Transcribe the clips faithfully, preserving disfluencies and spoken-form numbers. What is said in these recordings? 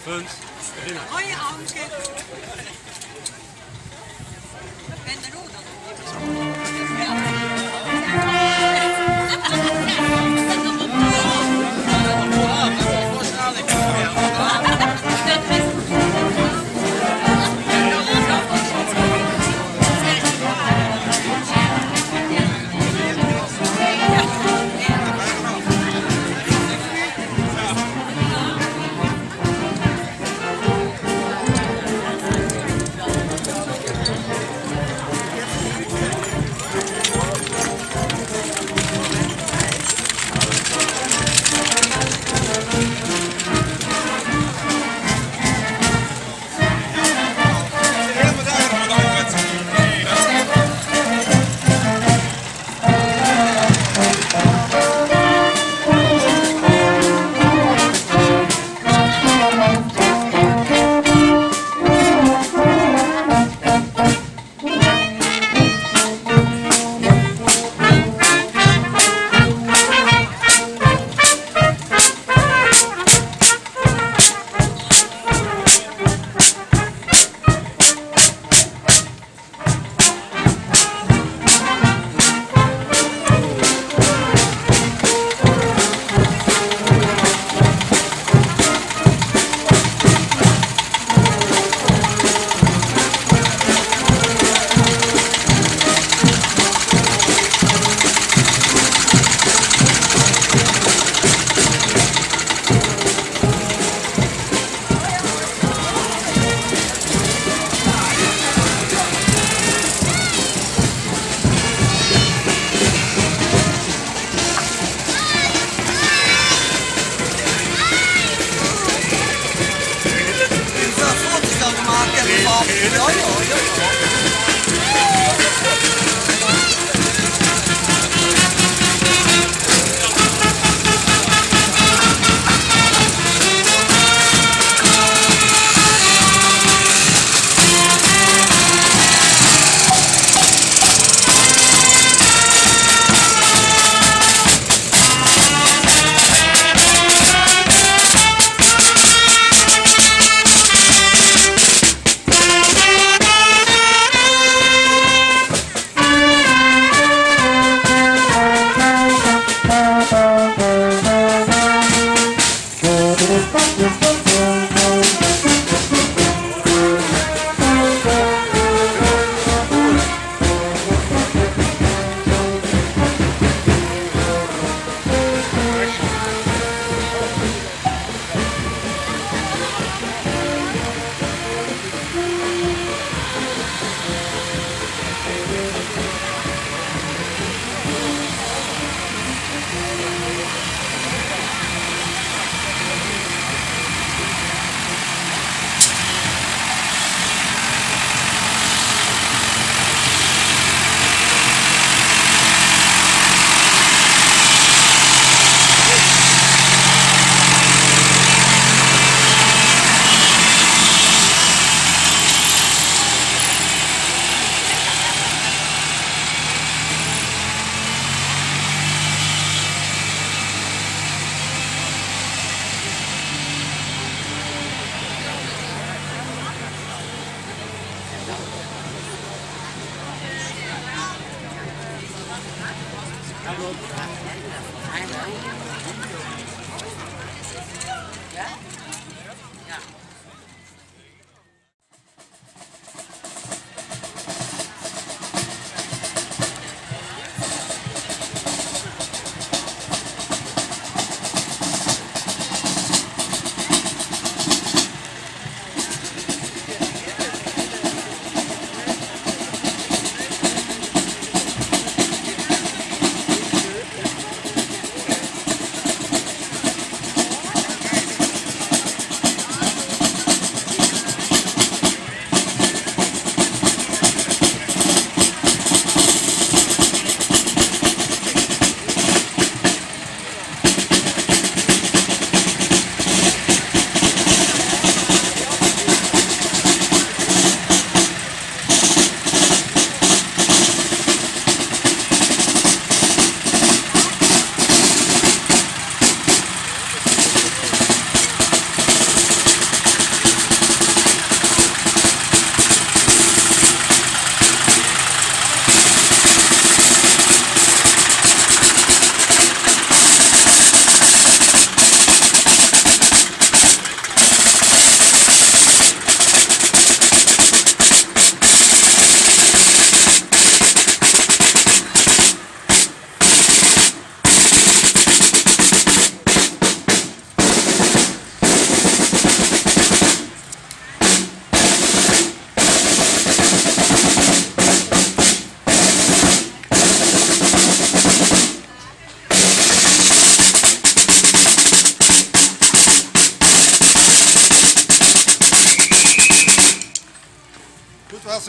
Punt. Hoi, Anke.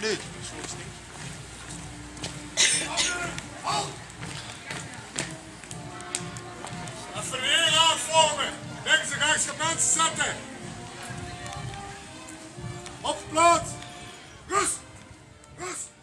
Effe de raod vorme. Links en rechts gaon minse zitte. Op de plaats. Rust. Rust.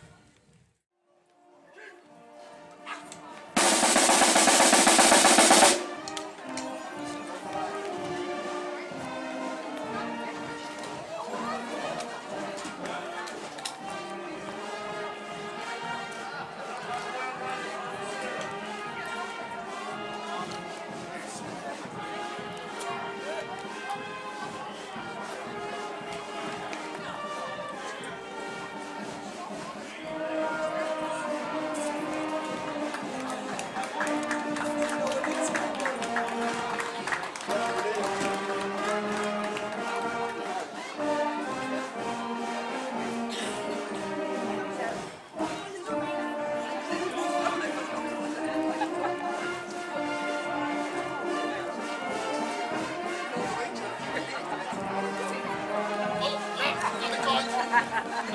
Aan de kantj.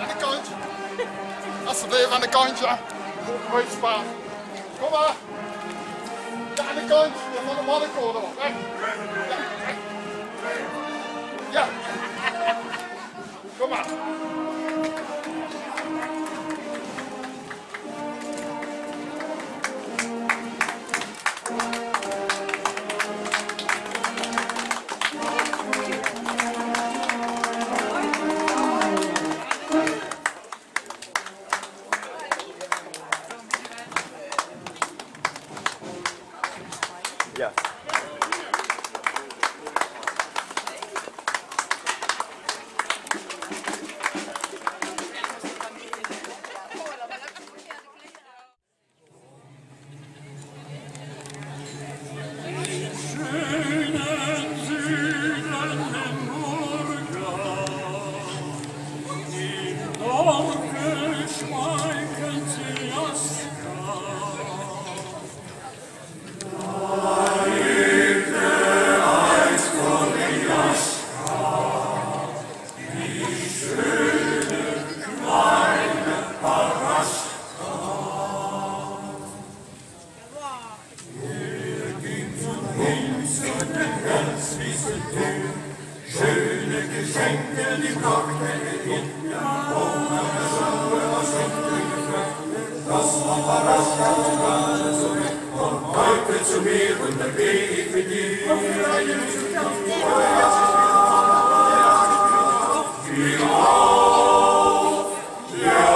Aan de kantj. Alsjeblieft, aan de kantj, ja. Mooi spaar. Kom maar. Ja, aan de kantj. Ja, van de mannenkoor. Weg. Ja, weg. Ja. Kom maar. Ja. Schönen süden Morgen, im Dorfe schweigend Jaska. Schöne Geschenke, die brachte er in. Das war rasch, rasch, rasch, und heute zu mir und der Weg mit dir. Ja, ja.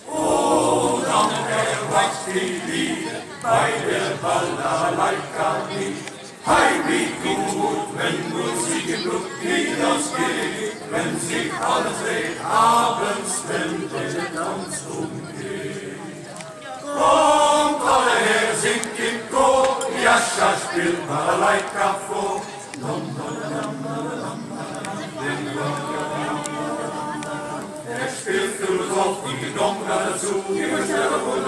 Oh, dan verwacht die Liebe bei der Balalaika nicht. Hey, wie gut, wenn Musik im Blut nicht ausgeht, wenn sich alles dreht, abends, wenn der Tanz umgeht. Kommt alle her, singt im Chor, Jascha spielt Balalaika vor. Er spielt Philosoph und die Domra dazu, immer schneller und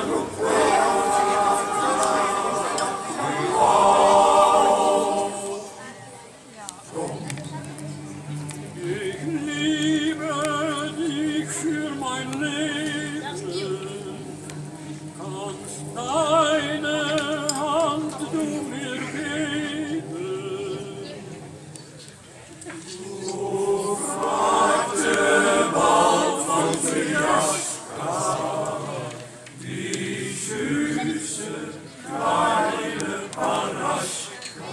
Ich liebe dich für mein Leben, kannst deine Hand du mir geben? Du fragte bald von Triaska, die süße kleine Paraschka.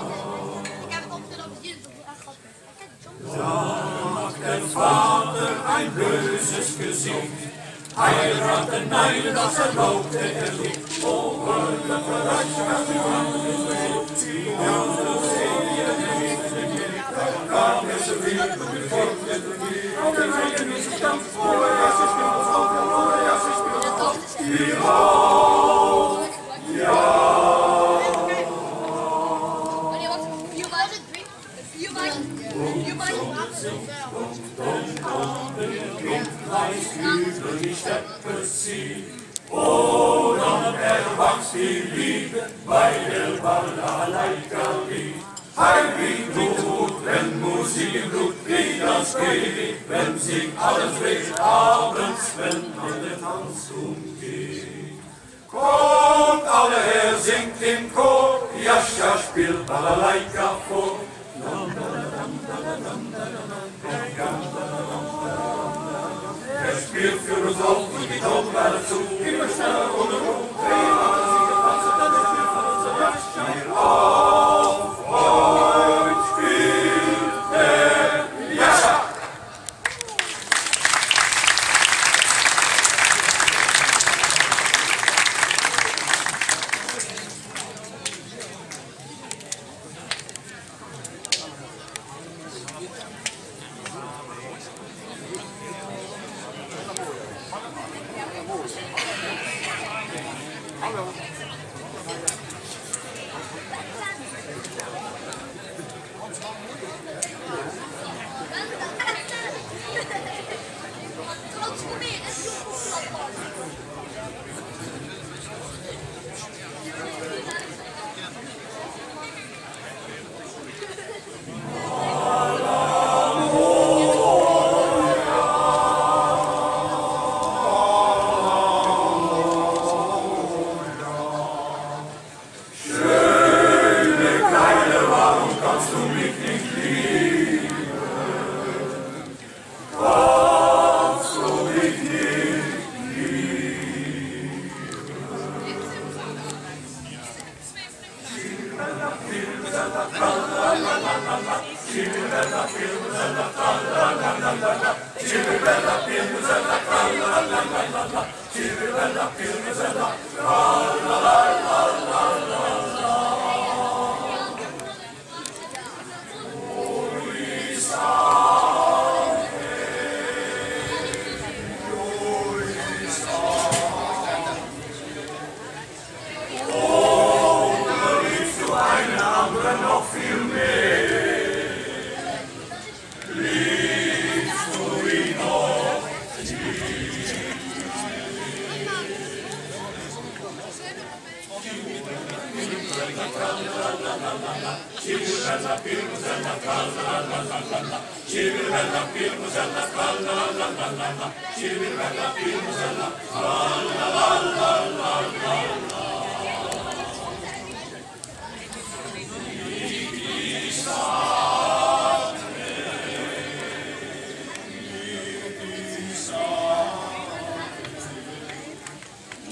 Da macht der Vater ein böses Gesicht, heiraten, nein, das erlaubte er nicht. Oh, ja. Erwachst die Liebe bei der Balalaika-Lied. Hei wie gut, wenn Musik im Blut, wie das geht, wenn sich alles dreht, abends, wenn man den Tanz umgeht. Kommt alle her, singt im Chor, Jascha spielt Balalaika vor. Er spielt für uns auf und die Tauben dazu. Immer schneller und hoch. Auf, heute spielt der Jascha. Schöne Kleine, warum kannst du mich nicht lieben? Kannst du mich nicht lieben?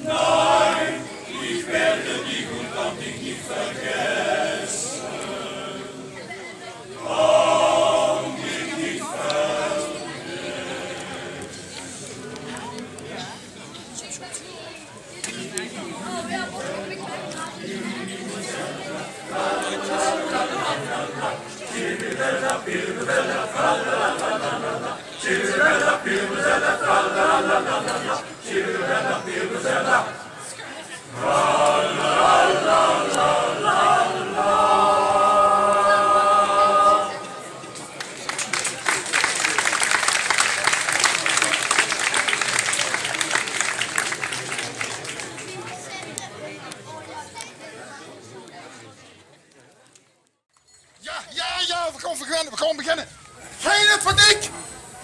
Nein, ich werde dich und kann dich nicht vergessen. Kann dich nicht vergessen. Ja, ja, ja, we gaon beginne, we gaon beginne. Gein paniek,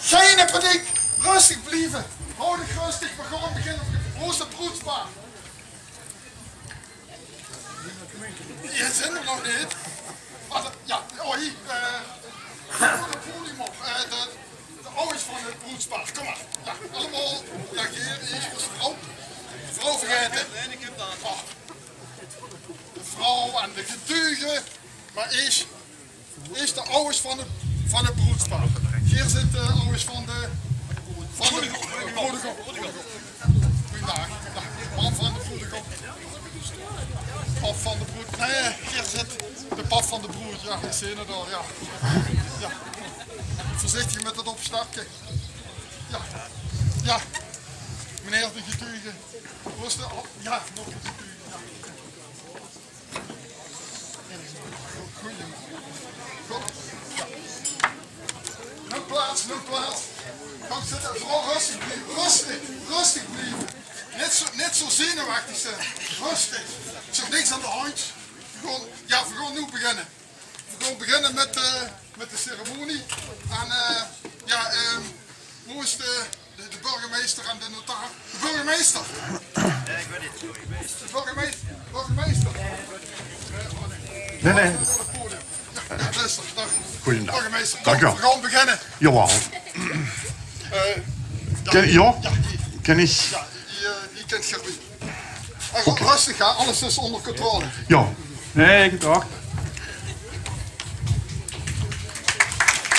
gein paniek. Rustig blieve. Haw dich rustig, we gaon beginne. Wo is 't broedspaar? Hie zeen ze nog neet. Waat, ja, oh, hie, eh, veur 't podium op. Eh, de, de awwers van 't broedspaar, kom mer. Ja, allemaol. Ja, hie is de vrouw. De vrouw vergaete. Oh. De vrouw en de getuge. Mer eers, eers de awwers van de, van 't broedspaar. Hie zit de awwers van de, van de broedegom. Goojendaag. Ja, mam van de broedegom. Pap van de broed. Nae, hie zit de pap van de broed. Ja, ich zeen 't al, ja. Ja. Veurzichtig mit 't opstapke. Ja. Ja. Meneer de getuge. Wo is de, oh, ja, nog 'ne getuge. Ja. Goeie. Good. Num plaats, num plaats. Gank zitte. Veural rustig blieve. Rustig, rustig blieve. Neet zo, neet zo zenuwechtig zeen. Rustig. Is ouch niks aan de handj. Veer gaon, jao, veer gaon noe beginne. Veer gaon beginne mit, eh, mit de ceremonie. En, eh, jao, ehm, wo is de, de, de burgemeister en de notaris? De burgemeister! De burgemeister. Burgemeister. Nae, nae. Jao, jao, det is 'r. Daag. Goojendaag. Burgemeister, kóm, veer gaon beginne. Jawaal. Eh, jao, kèn ich? Jao, die, eh, die kènt geer weer. Oké. Rustig, hè? Alles is ónger controle. Jao. Nae, ich dach.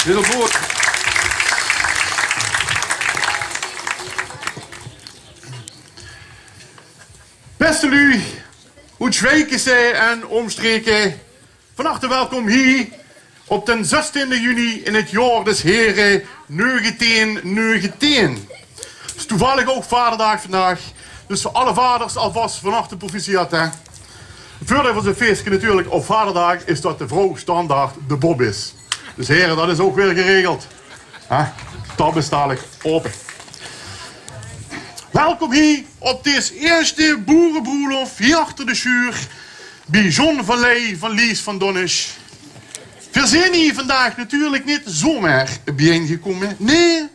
Hiel good. Bèste luuj, oet Zjweikeze en ómstreke, van harte welkom hie op d'n zestiende juni in 't jaor des Here negentien negentien. 't Is toevallig ouch Vaderdaag vandaag. Dus veur alle vaders alvas van harte proficiat, hè. 't Veurdeil van zoe'n feeske natuurlik op Vaderdaag is det de vrouw standaard de bom is. Dus here, det is ouch weer geregeld. Hè? Tabbe staon ich aope. Welkom hie op dees ierste boerebroelof hie achter de sjuur bie John van Leij van Lies van Donnes. Veer zeen hie vandaag natuurlik neet zomer biejein gekómme. Nae,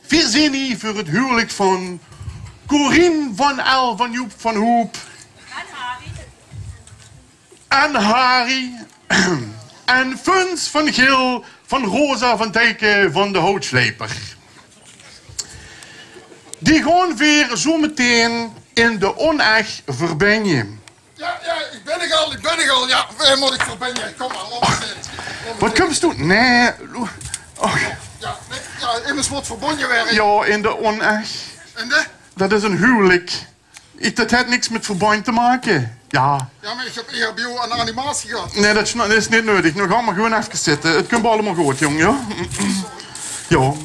veer zeen hie veur 't huwelik van Corien van El van Joep van Hoep en Harry en Fons van Geel van Rosa van Tijke van de Houtsjleiper. Die gaon veer zo metein in de oneg verbinje. Jao, jao, ich bön 'r al, ich bön 'r al. Jao, eh, mót ich verbinje? Kóm mer, laot mer zeen. Waat kums doe? Nae, lo-, och. Jao, nae, jao, immers mót verbónje waere. Jao, in de oneg. In de? Det is ein huwelik. Ich, det haet niks mit verbónj te make. Jao. Jao, mer ich höb E H B O aan animatie gehad. Nae, det is, det is neet neudig. Noe gaon v'r gewoon efkes zitte. 't Kump allemaol good, jóng, jao? Jao.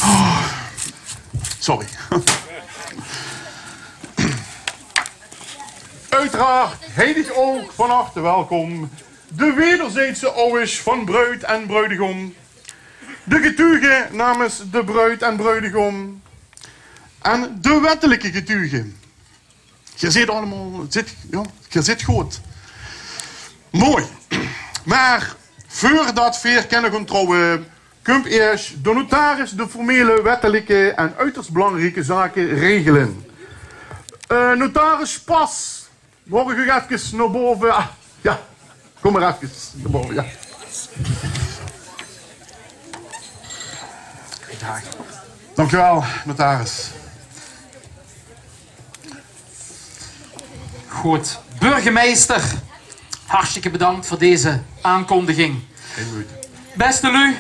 Oh. Sorry. Oeteraard heit ich ouch van harte welkom de wederzijdse awwers van bruid en bruidegom, de getuge namens de bruid en bruidegom en de wettelike getuge. Geer zit allemaol, zit, jao, geer zit good. Mooi. Mer veurdet veer kènne gaon trouwe, kump iers de notaris de formele, wettelike en uiterst belangrieke zake regele. Eh, notaris Pas, maag ich uch efkes nao bove? Ah, jao, kóm mer efkes nao bove, jao. Daag. Dank uch waal, notaris. Good. Burgemeister, hartstikke bedank veur deze aankondiging. Gein meujte. Bèste luuj,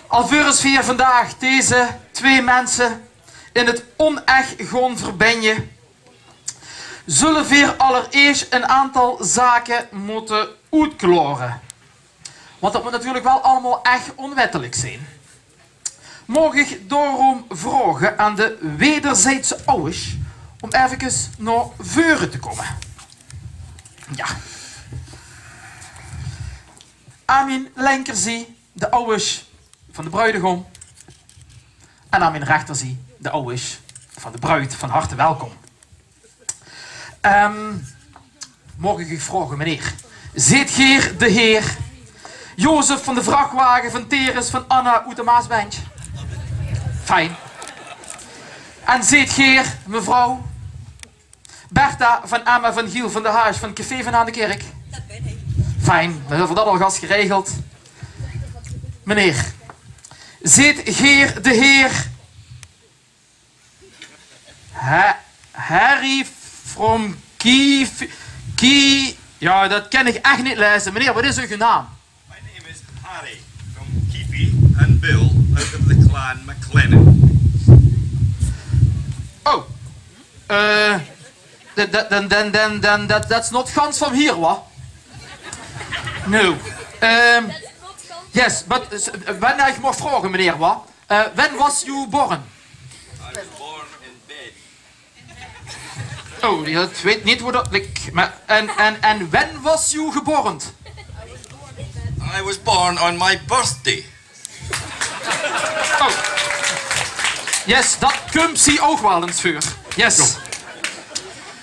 alveures veer vandaag deze twee minse in 't oneg gaon verbinje, zulle veer allereers ein aantal zake mótte oetklaore. Want det mót natuurlik waal allemaol ech onwettelik zeen. Maag ich daorum vraoge aan de wederzijdse awwers óm efkes nao veure te kómme? Jao. Aan mien linkerzie de awwers van de bruidegom. En aan mien rechterzie de awwers van de bruid. Van harte welkom. Ehm, maag ich uch vraoge, meneer, zeet geer de heer Jozef van de vrachwage van Teres van Anna oet de Maasbendj? Fijn. En zeet geer mevrouw Bertha van Emma van Giel van de Haas van café van aan de Kirk? Det bön ich. Fijn, dan höbbe v'r det alvas geregeld. Meneer, zeet geer de heer Ha-, Harry from Kiev-, Kie-, jao, det kan ich ech neet laeze. Meneer, waat is eur naam? My name is Harry from Keepy and Bill out of the clan McLennan. Oh, eh, th-, th-, then, then, then, then that, that's not gans from here, wa? No. Ehm, yes, but, eh, wen ich maag vraoge, meneer, wa? Eh, when was you born? I was born in bed. Oh, det weit ich neet wo det ligk. Mer, en, en, en when was you geborn? I was born on my birthday. Oh. Yes, dat kump zie ouch waal ins veur. Yes.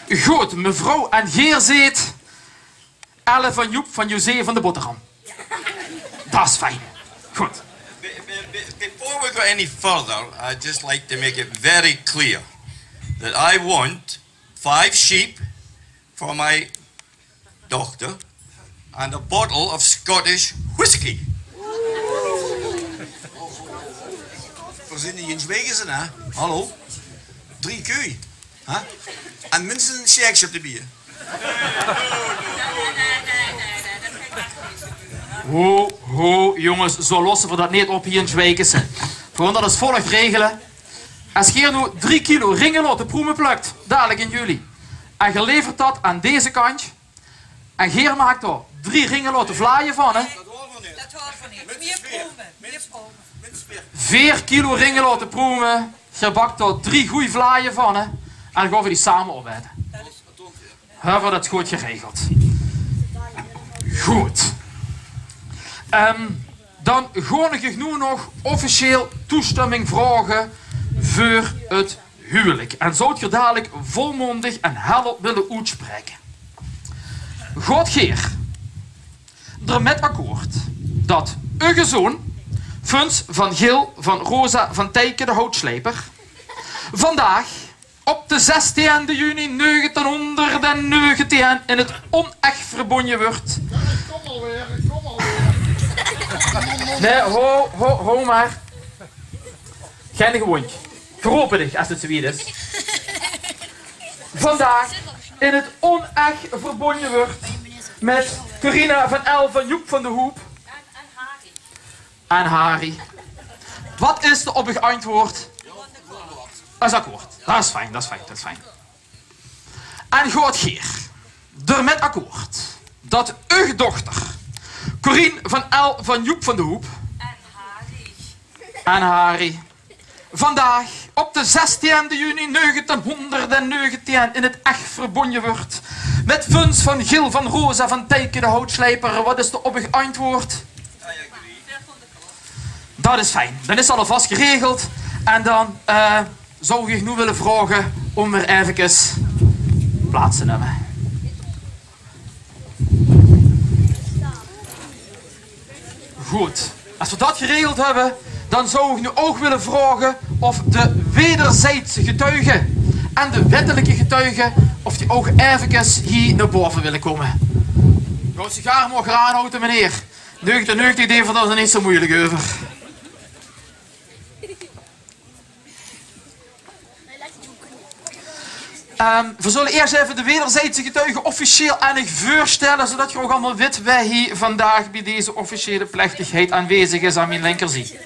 Good, mevrouw, en geer zeet Elle van Joep van José van de Boterham. Dat is fijn. Good. Be- be- be- Before we go any further, I'd just like to make it very clear that I want five sheep for my dochter and a bottle of Scottish whisky. Veer zien hie in Zwijgesen, hè? Hallo? Drie keu, hè? En minstens ein sjeksje op de bie. Ho, ho, jónges, zo losse veer dat neet op hie in Zwijgesen. Veer goon dat es volg regele. Es geer noe drie kilo ringelote proeme plökt, dalik in juli, en geer levert dat aan deze kantj, en geer maak dao drie ringelote vlaaie van, hè. Dat hoort v'r neet. Mier proeme, mier proeme. Veer kilo ringelote proeme, geer bak dao drie gooj vlaaie van, hè. En dan goon v'r die same opete. Höbbe v'r dat good geregeld? Good. Ehm, dan goon ich uch noe nog officieel toestömming vraoge veur 't huwelik. En zout geer dalik volmondig en hel op wille oetspraeke? Goot geer d'r mit akkoord dat eur zoon, Funs van Gil van Rosa van Tijke de Houtslijper, vandaag op de zestiende juni negentienhónderdennegetien in 't onech verbónje wuuert. Nae, ho, ho, ho mer. Geine gewóndj. Veer rope dich es 't zoe wied is. Vandaag in 't onech verbónje wuuert mit Corina van El van Joep van de Hoep. En Harry. Wat is d'r op uch antwoord? Dat is akkoord. Dat is fijn, dat is fijn, dat is fijn. En goot geer d'r mit akkoord dat eur dochter, Corien van El van Joep van de Hoep, en Harry, vandaag op de zestiende juni negentienhónderdennegetien in 't ech verbónje wuuert mit Funs van Gil van Rosa van Tijke de Houtslijper? Wat is d'r op uch antwoord? Dat is fijn. Dan is 't alvas geregeld. En dan, eh, zou ich uch noe wille vraoge óm weer efkes plaats te numme. Good. Es v'r dat geregeld höbbe, dan zou ich noe ouch wille vraoge of de wederzijdse getuige en de wettelike getuige, of die ouch efkes hie nao bove wille kómme. Goon sigaar maag aanhaoje, meneer. Negentien negentig deje v'r dao neet zo meujelik euver. Ehm, v'r zulle iers effe de wederzijdse getuige officieel aan uch veurstelle, zodat geer ouch allemaol wit wae hie vandaag bie deze officiële plechtigheid aanwezig is. Aan mien linkerzie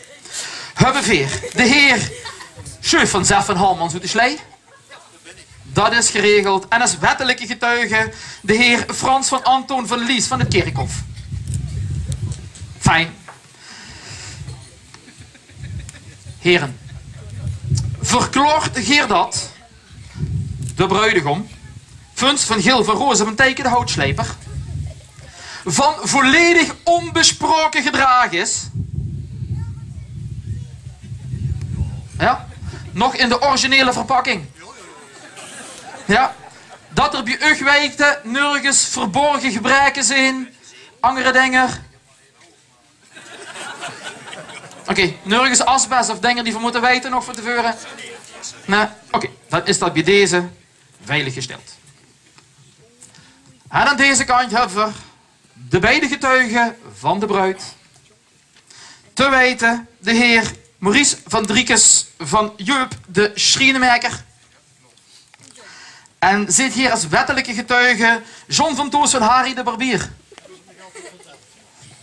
höbbe veer de heer Sjeuf van Zef van Halmans oet de Sjlei. Dat is geregeld. En es wettelike getuige de heer Frans van Antoon van Lies van 't Kirkhof. Fijn. Here, verklaort geer dat de bruidegom, Funs van Gil van Rosa van Tijke de Houtslijper, van volledig ónbespraoke gedrage is? Ja? Nog in de originele verpakking? Ja? Dat d'r bie uch weite nörges verborge gebreke zeen, anger dinger? Oké, nörges asbest of dinger die v'r mótte weite nog van te veure? Nae? Oké, dan is dat bie deze veilig gesteld. En aan deze kantj höbbe v'r de beide getuige van de bruid. Te weite de heer Maurice van Driekes van Jeup de Sjrienemaeker. En zit hie es wettelike getuige John van Toos van Harry de Barbier.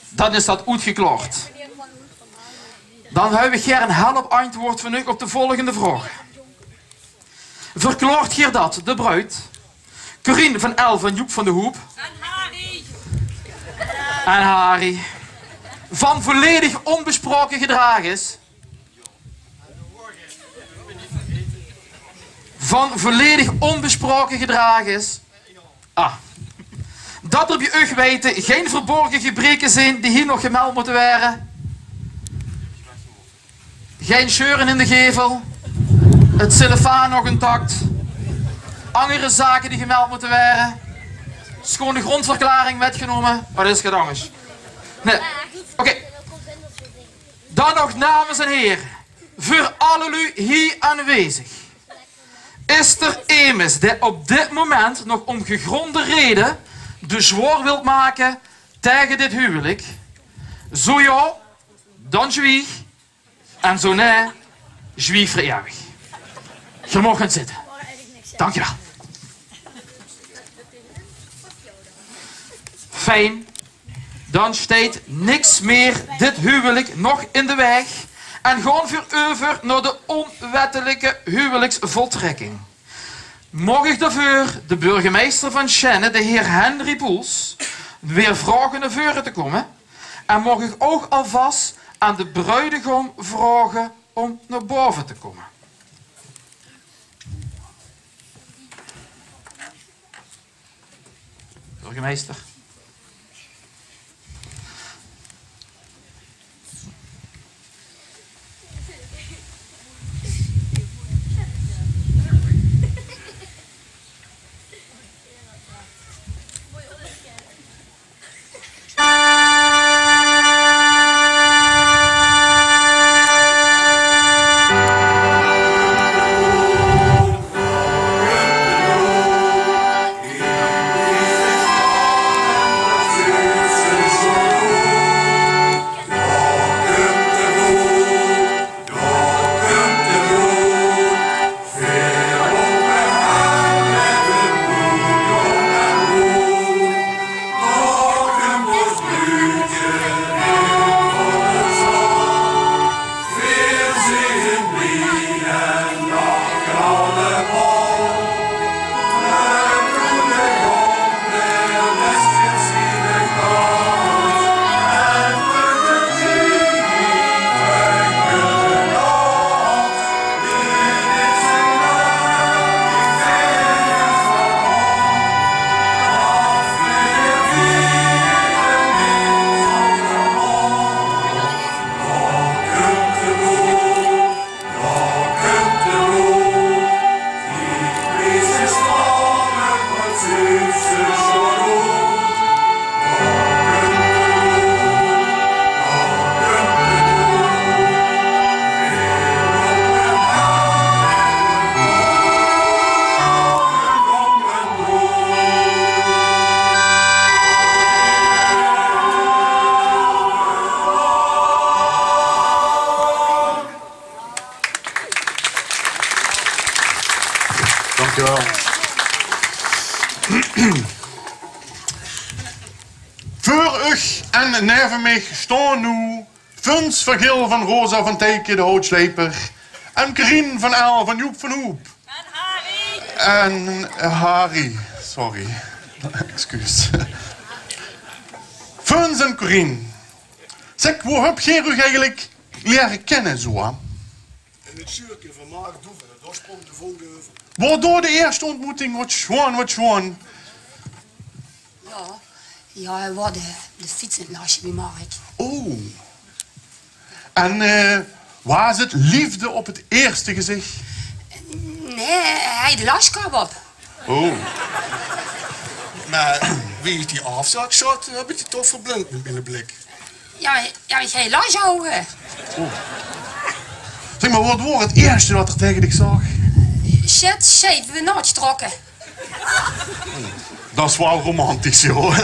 Dan is dat oetgeklaord. Dan höb ich gaer ein help-antwoord van uch op de volgende vraog. Verklaort geer dat de bruid, Corien van El van Joep van de Hoep en Harry, van volledig ónbespraoke gedrage is? Van volledig ónbespraoke gedrage is. Ah. Dat d'r bie uch weite gein verborge gebreke zeen die hie nog gemeld mótte waere. Gein sjeure in de gevel. 't Cellofaan nog intact. Angere zake die gemeld mótte waere. Sjoon de grondverklaring mitgenómme, mer det is get angers. Nae. Oké. Dan nog, dames en here, veur alle luuj hie aanwezig. Is d'r emes dae op dit moment nog óm gegrónde raeje bezwaor wilt make taenge dit huwelik? Zo jao, dan zwieg. En zo nae, zwieg veur eeuwig. Geer maag gaon zitte. Dank uch waal. Fijn. Dan steit niks mier dit huwelik nog in de waeg en gaon veer euver nao de ónwettelike huweliksvoltrekking. Maag ich daoveur de burgemeister van Sjenne, de heer Henry Poels, weer vraoge nao veure te kómme? En maag ich ouch alvas aan de bruidegom vraoge óm nao bove te kómme? Burgemeister. Dank uch waal. Veur uch en neve mich staon noe Funs Vergil van Rosa van Teke de Houtsjleiper en Corien van Aal van Joep van Hoep. En Harry. En Harry, sorry. Excuus. Funs en Corien. Zèk, wo höb geer uch eigelik liere kinne, zo, hè? In 't sjuurke van Mark Doeven, dao spróng de vonk euver. Waor door de ierste óntmoeting, waat sjoon, waat sjoon. Jao, jao, hae waor de, de fiets aan 't lasje bie Mark. Oh. En, eh, waas 't leefde op 't ierste gezich? Nae, hae haw de laskap op. Oh. Mer wie ich die aafzak zaot, höb ich die toch verblind mit miene blik. Jao, jao, ich haw las ouge. Oh. Zèk mer, waat waor 't ierste waat 'r taenge dich zag? Shit, scheef, weer naotsjtrokke. Dat is waal romantisch, joh.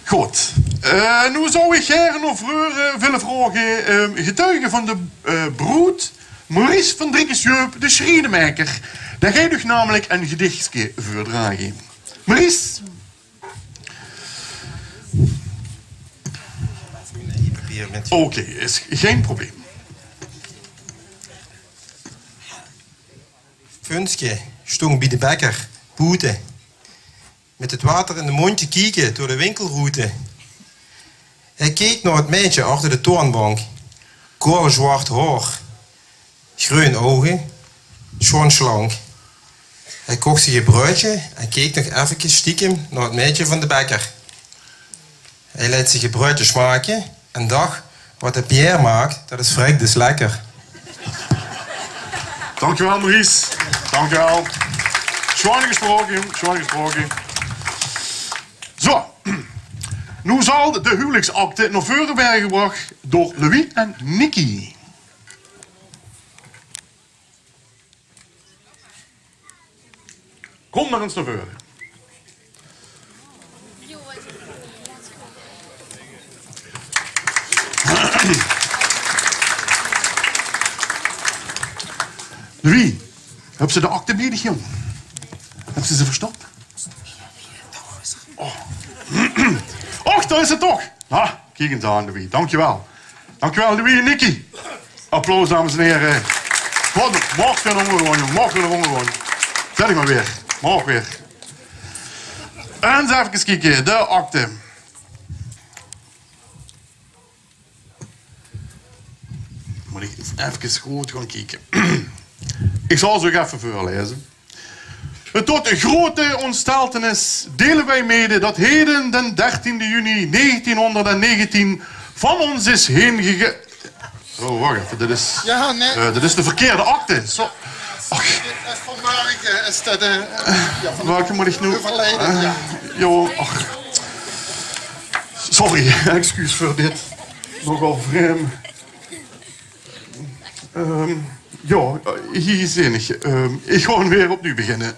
Good. Eh, noe zou ich gaer nog veur, eh, wille vraoge, eh, getuige van de, eh, broed, Maurice van Driekes-Jeup, de sjrienemaeker. Dae geit uch namelik ein gedichske veurdrage. Maurice. Oké, is gein probleem. Funske stóng bie de bekker boete, mit 't water in de móndj te kieke door de winkelroete. Hae keek nao 't meidje achter de toanbank. Kaol zwart haor, greun ouge, sjoon slank. Hae koch zich e bruudje en keek nog effekes stiekem nao 't meidje van de bekker. Hae leet zich e bruudje smake en dach: "Wat de Pierre maak, dat is vrek dus lekker." Dankjewel, Maurice. Dankjewel. Sjoon gesproke, jóng. Sjoon gesproke. Zo. Noe zal de huwelijksakte nao veure waere gebrach door Louis en Nicky. Kom mer ins nao veure. Louis, höbs se de akte bie dich, jóng? Höbs se ze verstop? Oh. Och, dao is ze toch. Ah, kiek ins aan, Louis. Dankjewel. Dankjewel, Louis en Nicky. Applaus, dames en here. Waat, maag weer nao ónger gaon, jóng. Maag weer nao ónger gaon. Zèt dich mer weer. Maag weer. Ins efkes kieke. De akte. Mót ich ins efkes good gaon kieke. Ich zal ze uch effe veurlaeze. Tot grote ontsteltenis delen wij mede dat heden, den dertiende juni negentienhonderddegentien, van ons is heen gege-, oh, wach effe, dit is, jao, nae, eh, dit is de verkeerde akte. Zo. Ach. Dit is van Mark, eh, is dat, eh, jao, van, welke mót ich noe? Euverleje, eh, jao. Jao, ach. Sorry, excuus veur dit nogal vreemd. Ehm, jao, hie zeen ich. Ehm, ich gaon weer opnuuj beginne.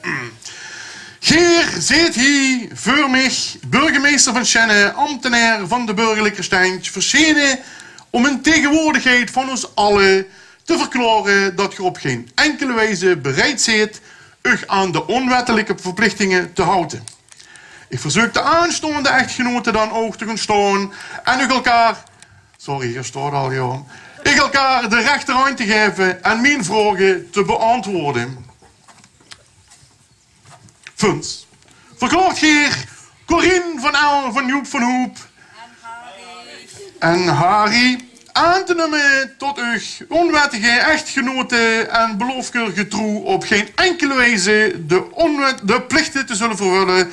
Geer zeet hie veur mich, burgemeester van Sjenne, ambtenaer van de burgerlijke stand, verschenen om in tegenwoordigheid van ons alle te verklare dat geer op gein enkele wijze bereid zeet uch aan de onwettelijke verplichtingen te houden. Ich verzeuk de aanstaonde echtgenote dan ouch te gaon staon en uch elkaar, sorry, geer staot al, jóng, uch elkaar de rechterhandj te gaeve en mien vraoge te beantwoorde. Vuns. Verklaort geer Corien van El van Joep van Hoep en Harry aan te numme tot uch onwettige echtgenote en beloof geer getrouw op gein enkele wijze de onwet-, de plichte te zulle vervulle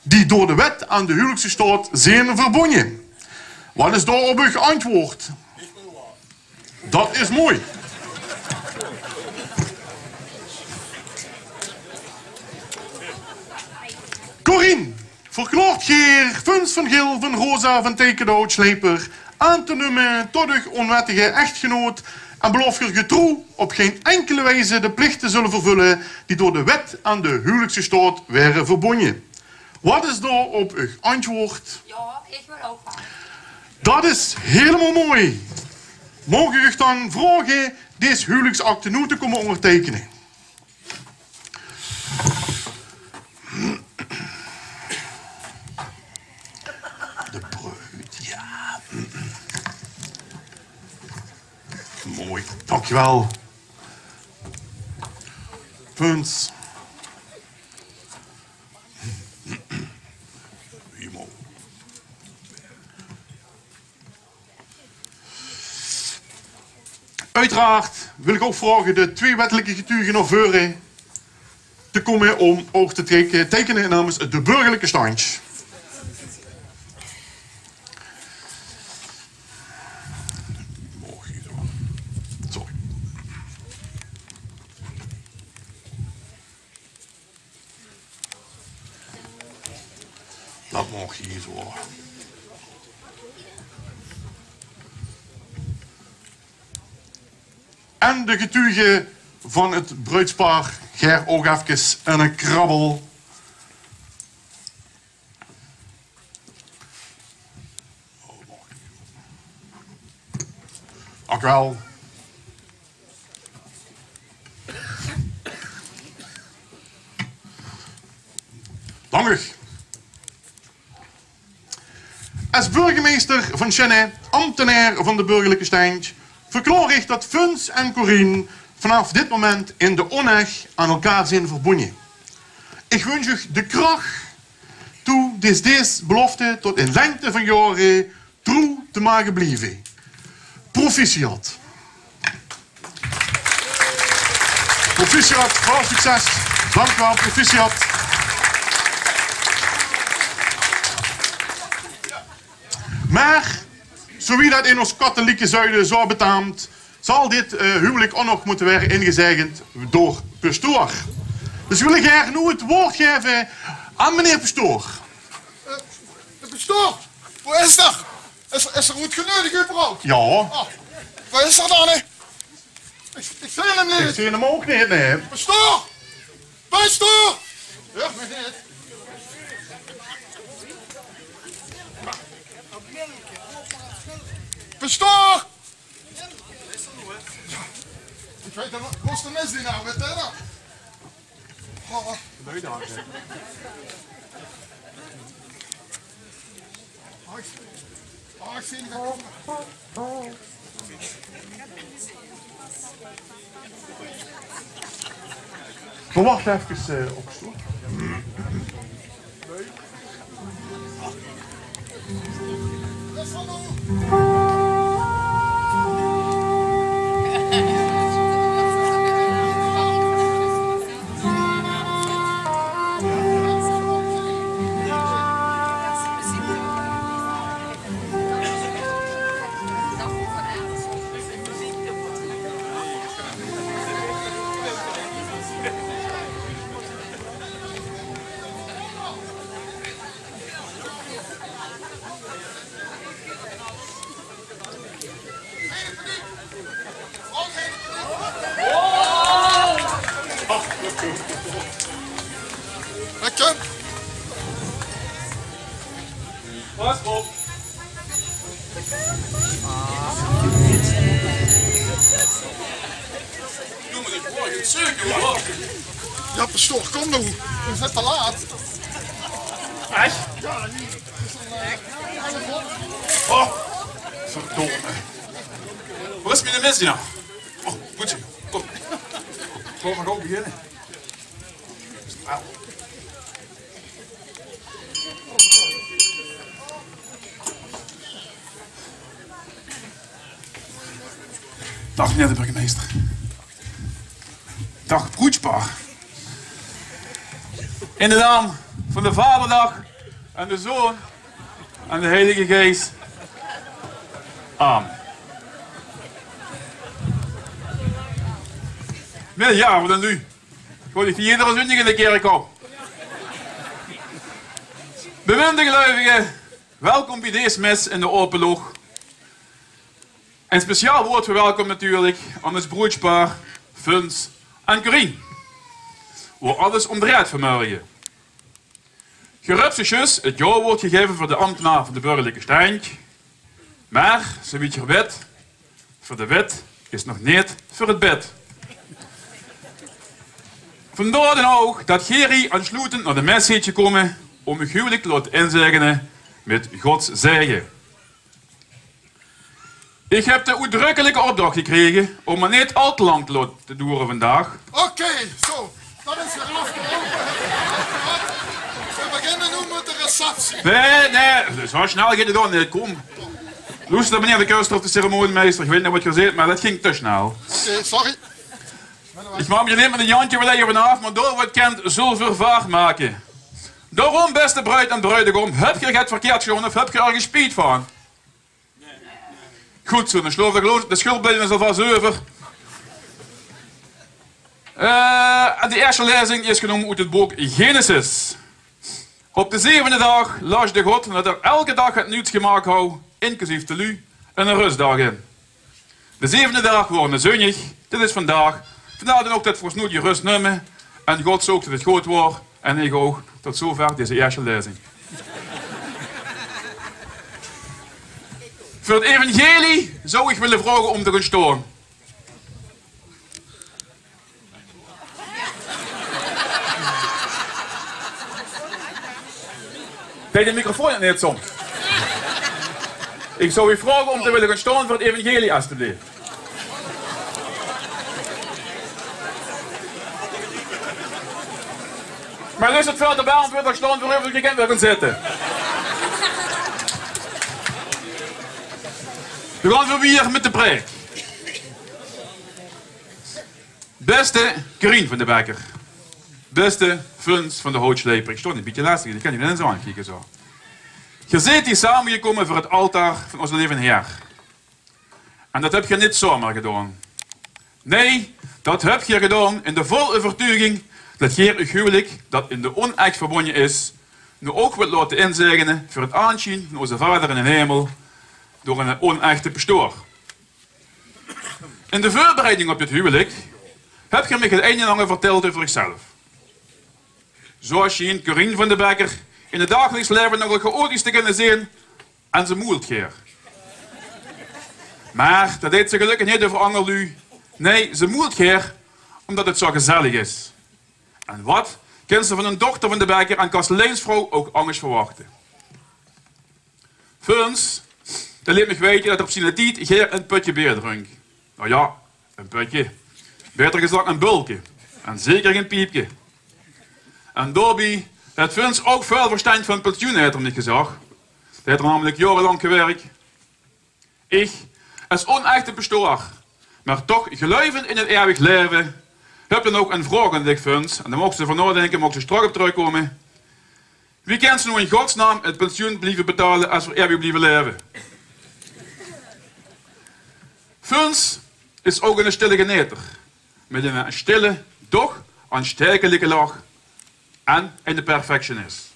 die door de wet aan de huwelijkse staot zeen verbonje. Waat is dao op uch antjwaord? Dat is mooi. Corien, verklaort geer Vuns van Gil van Rosa van Tekenhout Sleper aan te numme tot uch onwettige echtgenoot en beloof geer getrouw op gein enkele wijze de plichte te zulle vervulle die door de wet aan de huwelijkse staot waere verbonje? Waat is dao op uch antjwaord? Jao, ich wil ouch gaon. Dat is hielemaol mooi. Maag ich uch dan vraoge dees huwelijksakte noe te kómme óngerteikene? De bruid, jao. Mooi, dankjewel. Vuns. Uiteraard wil ich ouch vraoge de twee wettelijke getuge nao veure te kómme om ouch te teke-, teikene namens de burgerlijke stand. Sorry. Dat maag hie zo. En de getuge van 't bruidspaar, geer ouch efkes eine krabbel. Dank u wel. Dank u. Es burgemeester van Sjenne, ambtenaer van de burgerlijke stand, verklaor ich dat Vuns en Corien vanaaf dit moment in de oneg aan elkaar zeen verbonje. Ich wunsj uch de krach toe dees, dees belofte tot in lengte van jaore troe te mage blieve. Proficiat. Proficiat, väöl succes. Dank u wel, proficiat. Mer, zowie dat in ós kathelieke zuide zo betaamp, zal dit eh, huwelijk ook nog moeten worden ingezeigend door pastoor. Dus we willen graag nu het woord geven aan meneer pastoor. Eh, de pastoor, wo is 'r? Is, is 'r oetgeneudig überhaupt? Ja. Ah, wo is 'r dan, hè? Ik, ik zeen 'm neet. Ik zeen 'm ouch neet, nee. Pastoor! Pastoor! Huurt mich neet. Pastoor! Ja, ik weit neet, wo is de misdienaar, weit geer dat? Oh, oh. Ach, ach, ik zeen 't. Verwacht efkes eh, op stoel. Lekker. Pas op. Jao, pastoor, kom noe. Veer zeen te laat. Ech? Jao, neet. Oh, verdomme. Wo is miene misdienaar? Oh, good zoe. Kom. Kom, veer gaon beginne. Daag meneer de burgemeister. Daag broedspaar. In de naam van de Vaderdaag en de Zoon en de Heilige Geis. Amen. Middejaar, wat ein luuj. Gewoon die iedere zóndig in de kèrk op. Beminde geluivige, welkom bie dees mis in de Ope Loch. Ein speciaal woord verwelkom natuurlik aan ós broedspaar Funs en Corien, wo alles óm dreit vanmorge. Geer höb zojuus 't jaowoord gegaeve veur de ambtenaar van de burgerlike stendj. Mer, zoewie geer wet, veur de wet is nog neet veur 't bed. Vandaar dan ouch dat geer hie aansloetend nao de mes zeet gekómme óm uch huwelik te laote inzaegene mit Gods zaege. Ich höb de oetdrökkelike opdrach gekrege óm 't neet al te lang te laote doere vandaag. Oké, zo. Dat is weer aafgeloupe. Veer beginne noe mit de receptie. Nae, nae, zo snel geit 't dan neet. Kóm. Loester, meneer de köster of de ceremoniemeister, ich weit neet wat geer zeet, mer dat ging te snel. Oké, sorry. Ich maak mich neet mit ein jantje waal effe aaf, mer door wat kènt zölle veer vaart make. Daoróm, bèste bruid en bruidegóm, höb geer get verkeerd gedaon of höb geer örges spiet van? Good zo, dan sjloof ich de sjöldbleie alvas euver. Eh, en de ierste lezing is genómme oet 't book Genesis. Op de zevende daag laasde God, nadat 'r elke daag get nuuts gemaak haw, inclusief de luuj, eine rösdaag in. De zevende daag waor eine zóndig, dit is vandaag. Vandaar dan ouch dat veer ós noe die rös numme. En God zoog dat 't good waor. En ich ouch. Tot zover deze ierste lezing. Veur 't evangelie zou ich wille vraoge óm te gaon staon. Deit de microfoon 't neet soms? Ich zou uch vraoge óm te wille gaon staon veur 't evangelie, estebleef. Mer is 't veur de band weer staon veur uch, geer kènt weer gaon zitte. Veer gaon weer mit de preek. Bèste Corien van de Bekker. Bèste Funs van de Houtsjleiper. Ich sjtaon ein bietje lastig, ich kan uch neet ins aankieke zo. Geer zeet hie samegekómme veur 't altaar van ózze leve Heer. En det höb geer neet zomer gedaon. Nae, det höb geer gedaon in de volle euvertuuging det geer eur huwelik, det in de onech verbónje is, noe ouch wilt laote inzaegene veur 't aanzeen van oze Vader in d'n hemel door eine onechte pastoor. In de veurbereiding op dit huwelik höb geer mich 't ein en anger vertèld euver uch zelf. Zoe sjient Corien van de Bekker in 't dagelijks laeve nogal chaotisch te kinne zeen en ze moelt gaer. Mer det deit ze gelökkig neet euver anger luuj. Nae, ze moelt gaer ómdet 't zoe gezellig is. En waat kins se van ein dochter van de Bekker en kasteleinsvrouw ouch angers verwachte? Funs, dae leet mich weite det 'r op ziene tied gaer ein pötje beer drunk. Noe jao, ein pötje. Baeter gezag ein bölke. En zeker gein piepke. En daobie haet Funs ouch väöl verstandj van pensioen, haet 'r mich gezag. Dae haet 'r namelik jaorelank gewirk. Ich, es onechte pastoor, mer toch geluivend in 't eeuwig laeve, höb dan ouch ein vraog aan dich, Funs. En dao moogs se euver naodinke, moogs se straks op trökkómme. Wie kins se noe in godsnaam 't pensioen blieve betale es v'r eeuwig blieve laeve? Funs is ouch eine stille geneter, mit eine stille, doch aanstaekelike lach en eine perfectionis.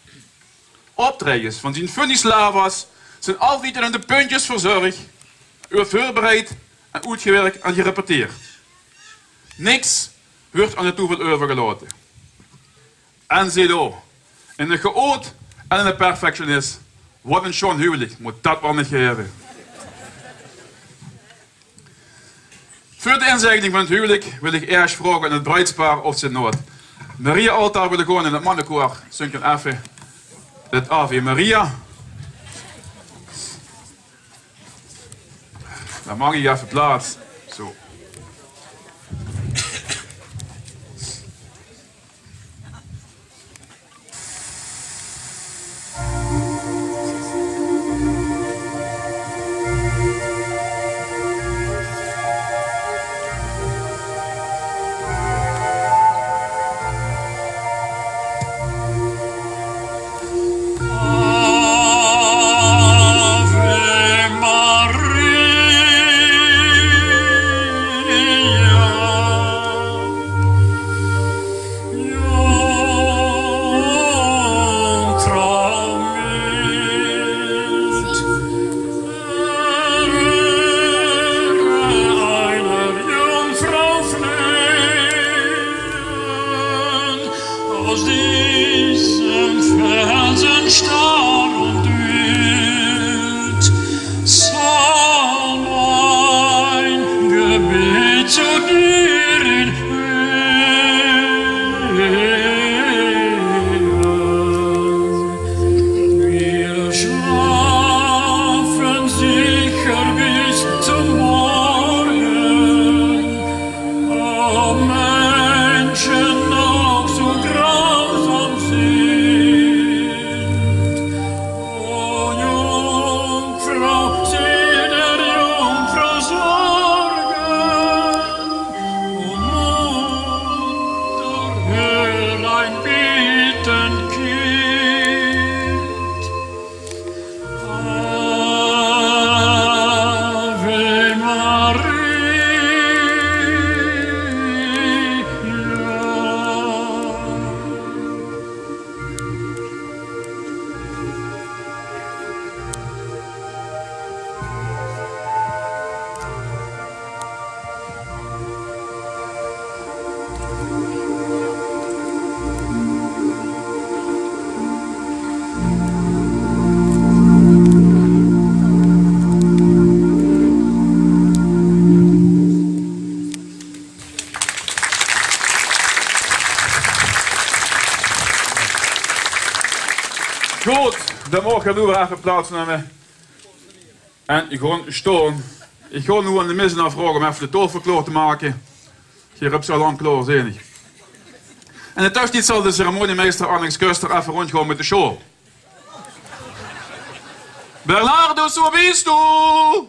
Optraejes van zien funny Slavas zeen altied tot in de puntjes verzörg, euverveurbreid en oetgewirk en gerepeteerd. Niks wuuert aan de toeval euvergelaote. En zie dao, eine chaot en eine perfectionis. Waat ein sjoon huwelik mót det waal neet gaeve. Veur de inzaegening van 't huwelik wil ich ieësj vraoge aan 't bruidspaar of ze nao 't Maria-altaar wille gaon en 't mannekoor zingk dan effe 't Ave Maria. Dan maak ich effe plaats. Zo. Aus diesem Felsen starr und wühlt, soll mein Gebet zu dir in Höhen. Wir schlafen sicher bis zum Morgen. O Menschen, noch so grausam sind, o Jungfrau, sie der Jungfrau Sorgen, o Mutter, hör ein bittend Kind. Ave Maria. Good, dan maag geer noe weer effe plaats numme. En gaon staon. Ich gaon noe aan de missenaar vraoge óm effe de taofel klaor te make. Geer höb ze al lang klaor, zeen ich. En in de tössetied zal de ceremoniemeister Alex Köster effe róndjgaon mit de sjaol. Bernardo, wo bös doe?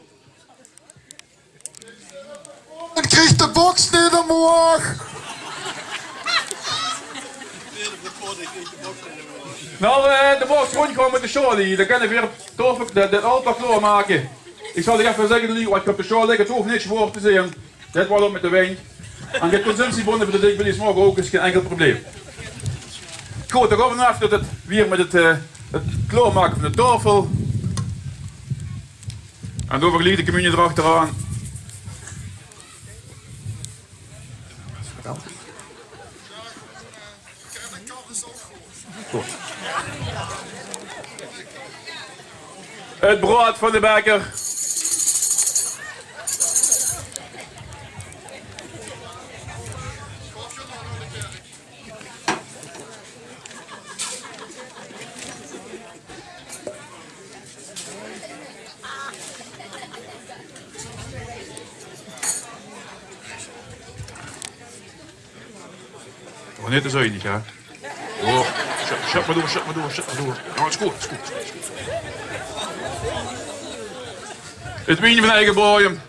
Ich krieg de boks neet ómhoog. Noe, eh, de boks róndjgaon mit de sjaol hie. Dan kinne veer de, de altaar klaormake. Ich zal uch effe zègke, de luuj, wat ich op de sjaol lègk, 't hoof neet zwaor te zeen. Det waert ouch mit de wind. En de consumptiebónne veur de Dikke Billy's morge ouch, is gein inkel probleem. Good, dan gaon v'r noe effe tot 't, weer mit 't, eh, 't klaormake van de taofel. En doon v'r geliek de communie d'r achteraan. Good. 't Broad van de bekker. Oh, neet te zuinig, hè? Oh, sjep, sjep mer door, sjep mer door, sjep mer door. Jao, is good, is good, is good. 't Wien van eige baojem.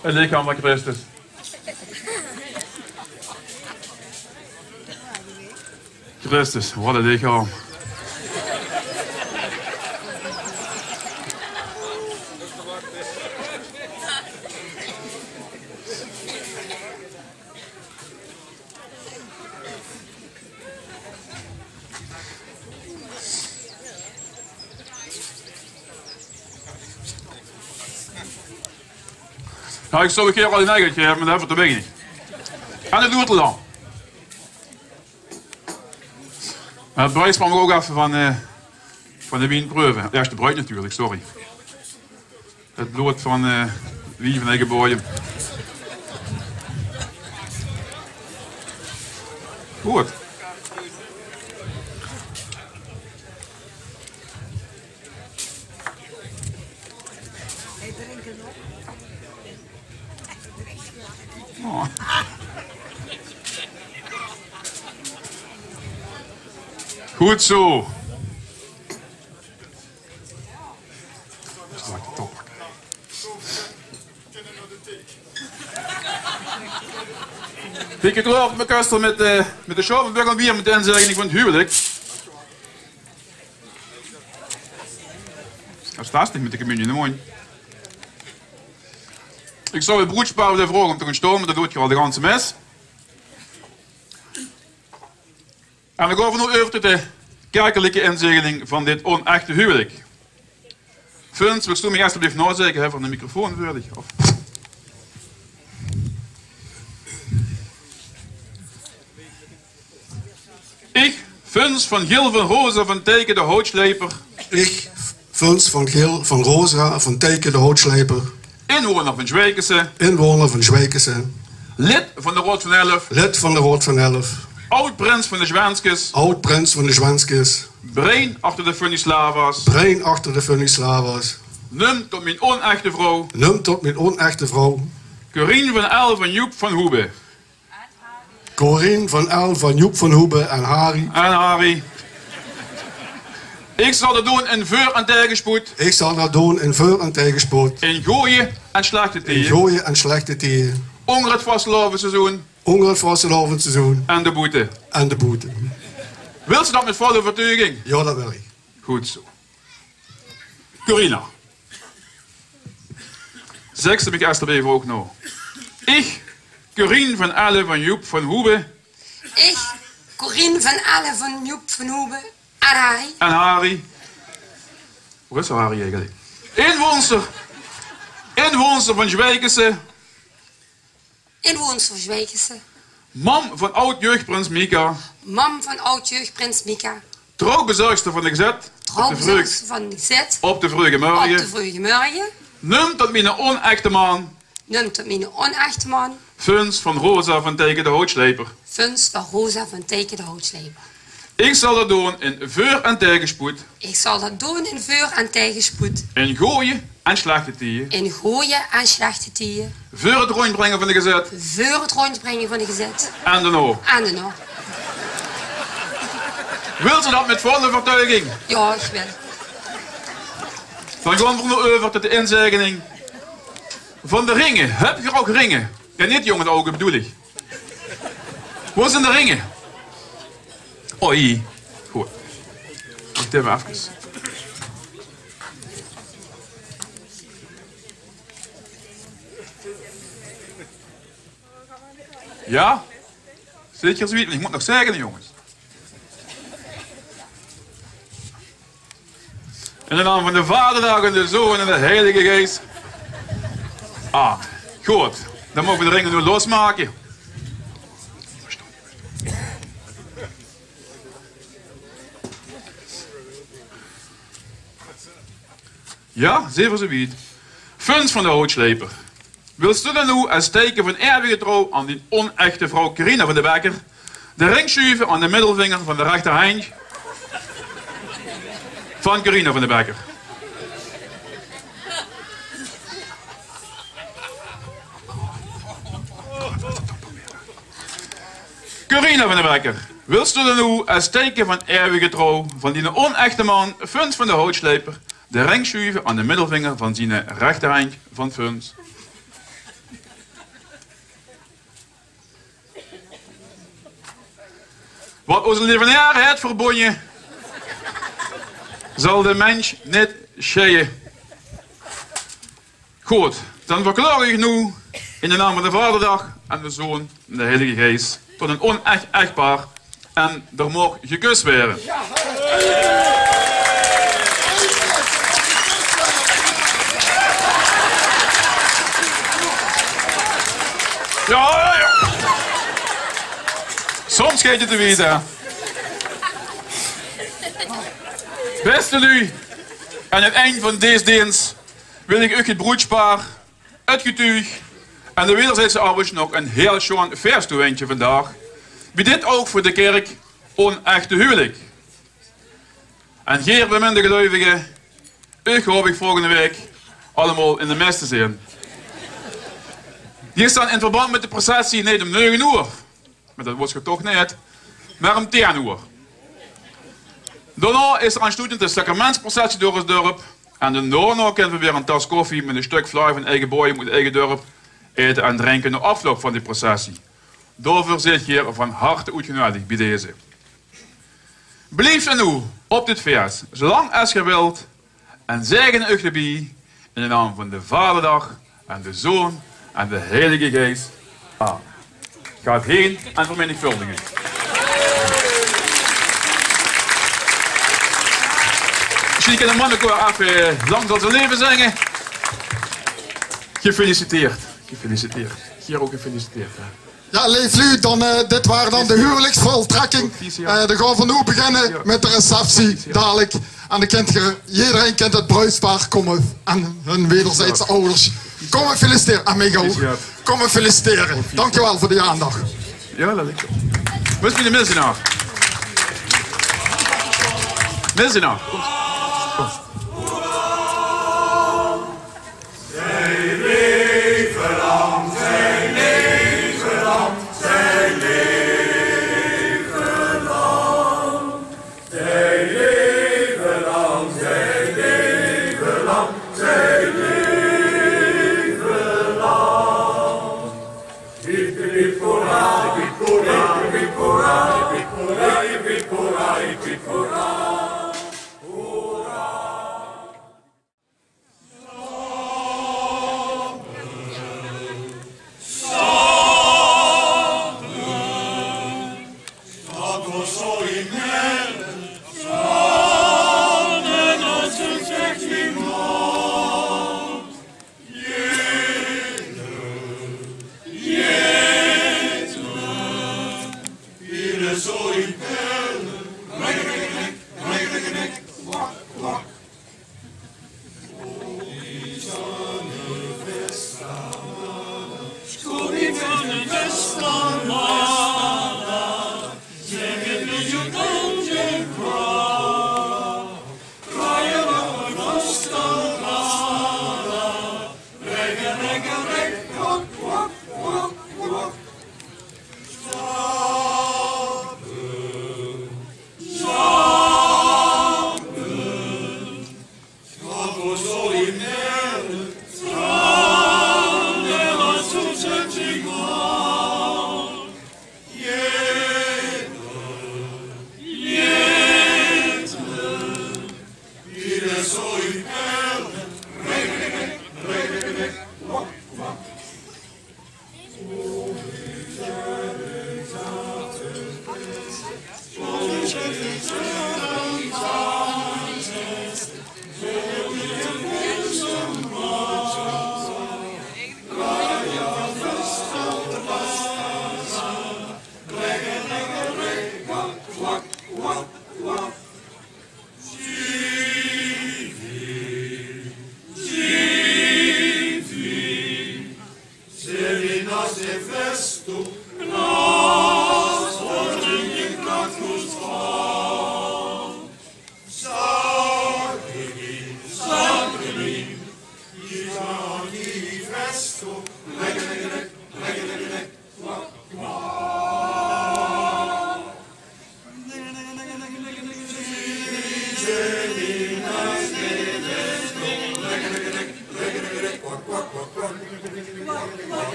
Het lichaam van Christus. Christus, wat een lichaam. Nou, ich zou 'n kier al 'n eigeltje höbbe, mer det höbbe v'r te weinig. En det doet 'r dan. Mer 't bruid maag ouch effe van, eh, van de wien preuve. Ierste bruid natuurlik, sorry. 't Blood van, eh, wien van eige baojem. Good. Oh. Good zo. Dikke kleur, mien köster, mit, eh, mit de sjaal van Buggelbier, mit de inzegening van 't huwelik. Fantastisch, mit de communie in de móndj. Ich zou 't broedspaar wille vraoge óm te gaon staon, mer det doot geer al de ganse mes. En dan gaon v'r noe euver tot de kerkelike inzegeling van dit onechte huwelik. Vuns, wils doe mich alstublieft naozègke, hè, van de microfoon veur dich, of? Ich, Vuns van Gil van Rosa van Teke de Houtsjleper. Ich, Vuns van Gil van Rosa van Teke de Houtsjleper. Inwoner van Zjweikese. Inwoner van Zjweikese. Lid van de Raod van Elf. Lid van de Raod van Elf. Aod-prins van de Zjwenskes. Aod-prins van de Zjwenskes. Brein achter de Funny Slava's. Brein achter de Funny Slava's. Num tot mien onechte vrouw. Num tot mien onechte vrouw. Corien van L van Joep van Hoebe. Corien van L van Joep van Hoebe en Harry. En Harry. Ich zal det doon in veur- en taegesjpoed. Ich zal det doon in veur- en taegesjpoed. In gooje en sjlechte tieje. In gooje en sjlechte tieje. Ónger 't vastelaovesseizoen. Ónger 't vastelaovesseizoen. En d'r boete. En d'r boete. Wils se det mit vol euvertuuging? Jao, det wil ich. Good zo. Corina. Zègk se mich alstublieft ouch nao. Ich, Corien van L van Joep van Hoebe. Ich, Corien van L van Joep van Hoebe. En Harry. En Harry. Wo is Harry eigelik? Inwoonster. Inwoonster van Zjweikese. Inwoonster van Zjweikese. Mam van aod-jeugdprins Mika. Mam van aod-jeugdprins Mika. Trouwbezörgster van de gezèt. Trouwbezörgster van de gezèt. Op de vreuge mörge. Op de vreuge mörge. Num tot miene onechte man. Num tot miene onechte man. Vuns van Rosa van Teke de Houtsjleper. Vuns van Rosa van Teke de Houtsjleper. Ich zal det doon in veur- en taegesjpoed. Ich zal det doon in veur- en taegesjpoed. In gooje en sjlechte tieje. In gooje en sjlechte tieje. Veur het rónjbringe van de gezèt. Veur het rónjbringe van de gezèt. En daonao. En daonao. Wils se det mit volle euvertuiging? Jao, ich wil. Dan gaon v'r noe euver tot de inzaegening van de ringe. Höb geer ouch ringe? Jao, neet jónge ouge, bedoel ich. Wo zeen de ringe? Oh, hie. Good. Wach effe. Jao? Zeker zoe? Ich mót nog zaege, jónges. In de naam van de Vaderdag en de Zoon en de Heilige Geis. Ah, good. Dan moge v'r de ringe noe losmake. Jao, zeen v'r zoe wied. Funs van de Houtsjleper. Wils doe dan noe es teike van eeuwige trouw aan dien onechte vrouw Corina van de Bekker de ring sjuve aan de middelvinger van de rechterhendj van Corina van de Bekker? Corina van de Bekker, wils doe dan noe es teike van eeuwige trouw van dien onechte man Funs van de Houtsjleper de ring sjuve aan de middelvinger van zien rechterhendj van Funs? Wat ózze leeven Heer haet verbónje, zal de mins neet sjeie. Good, dan verklaor ich noe in de naam van de Vaderdag en de Zoon en de Heilige Geis tot ein onech echtpaar en d'r maag gekust waere. Jao, jao. Soms geit 't te wied, hè. Bèste luuj, aan 't ind van dees deens wil ich uch 't broedspaar, 't getuug en de wederzijdse awwers nog ein hieël sjoon fieëst toewintje vandaag bie dit ouch veur de kèrk onechte huwelik. En geer beminde geluivige, uch haop ich volgende waek allemaol in de mes te zeen. Geer staot in verband mit de processie neet óm nege oer, mer det wóls se toch neet, mer óm tieën oer. Daonao is d'r aansloetend de sacramentsprocessie door 't dörp. En dan daonao kinne v'r weer ein tas koffie mit ein stök vlaai van eige boeëm oet eige dörp aete en drinke nao afloup van die processie. Daoveur zeet geer van harte oetgeneudig bie deze. Blief dan noe op dit fieës, zoe lang es geer wilt, en zaege uch d'rbie in de naam van de Vaderdag en de Zoon en de Heilige Geis. Ah. Gaot heen en vermenigvuldig uch. Mesjien kan de mannekoor effe Lang zal ze leve zinge. Gefeliciteerd. Gefeliciteerd. Geer ouch gefeliciteerd, hè. Jao, leef luuj, dan, eh, dit waor dan de huwelijksvoltrekking. Eh, dan gaon v'r noe beginne mit de receptie, dalik. En dan kint geer, jederein kint 't bruidspaar kómme en hun wederzijdse awwers kómme felicitere. En mich ouch. Kómme felicitere. Dankjewel veur de aandach. Jao, det is good. Wo is miene misdienaar? Misdienaar, kóm. Kóm.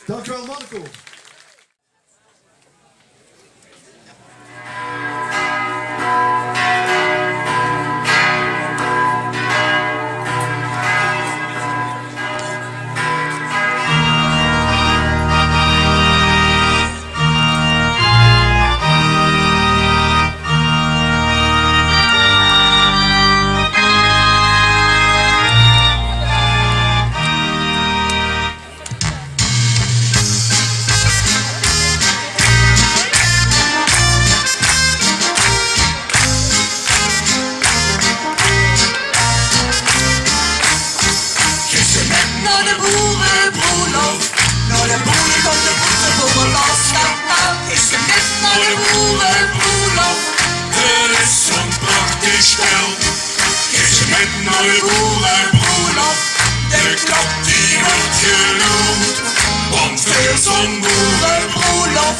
Dankjewel, Marco. Gisteren mit nao de boerebroelof, nao de boerekoop, de boerebroelof. Gisteren mit nao de boerebroelof, 't is zo'n prachtig spel. Gisteren mit nao de boerebroelof, de klok die weurt geloed. Want veur zo'n boerebroelof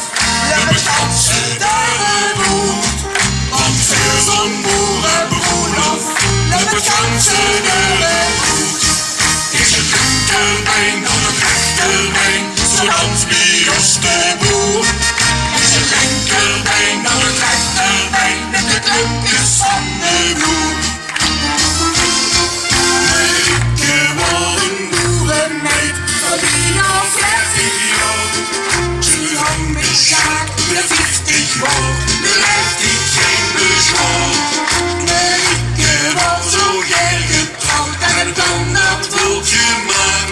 löp 't ganse dörp oet. Want veur zo'n boerebroelof löp 't ganse dörp oet. Is 't linkerbein dan 't rechterbeen, zo dans bie ós de boer. Is 't linkerbein dan 't rechterbeen, mit de klumpkes van de vloer. Marieke waor 'n boeremeid van bie nao veertig jaor. Ze hóng mit Sjaak de vieftig waor, de leeftied gein bezwaor. Marieke waor zo gaer getrouwd en 'n plan dat waor gemaak.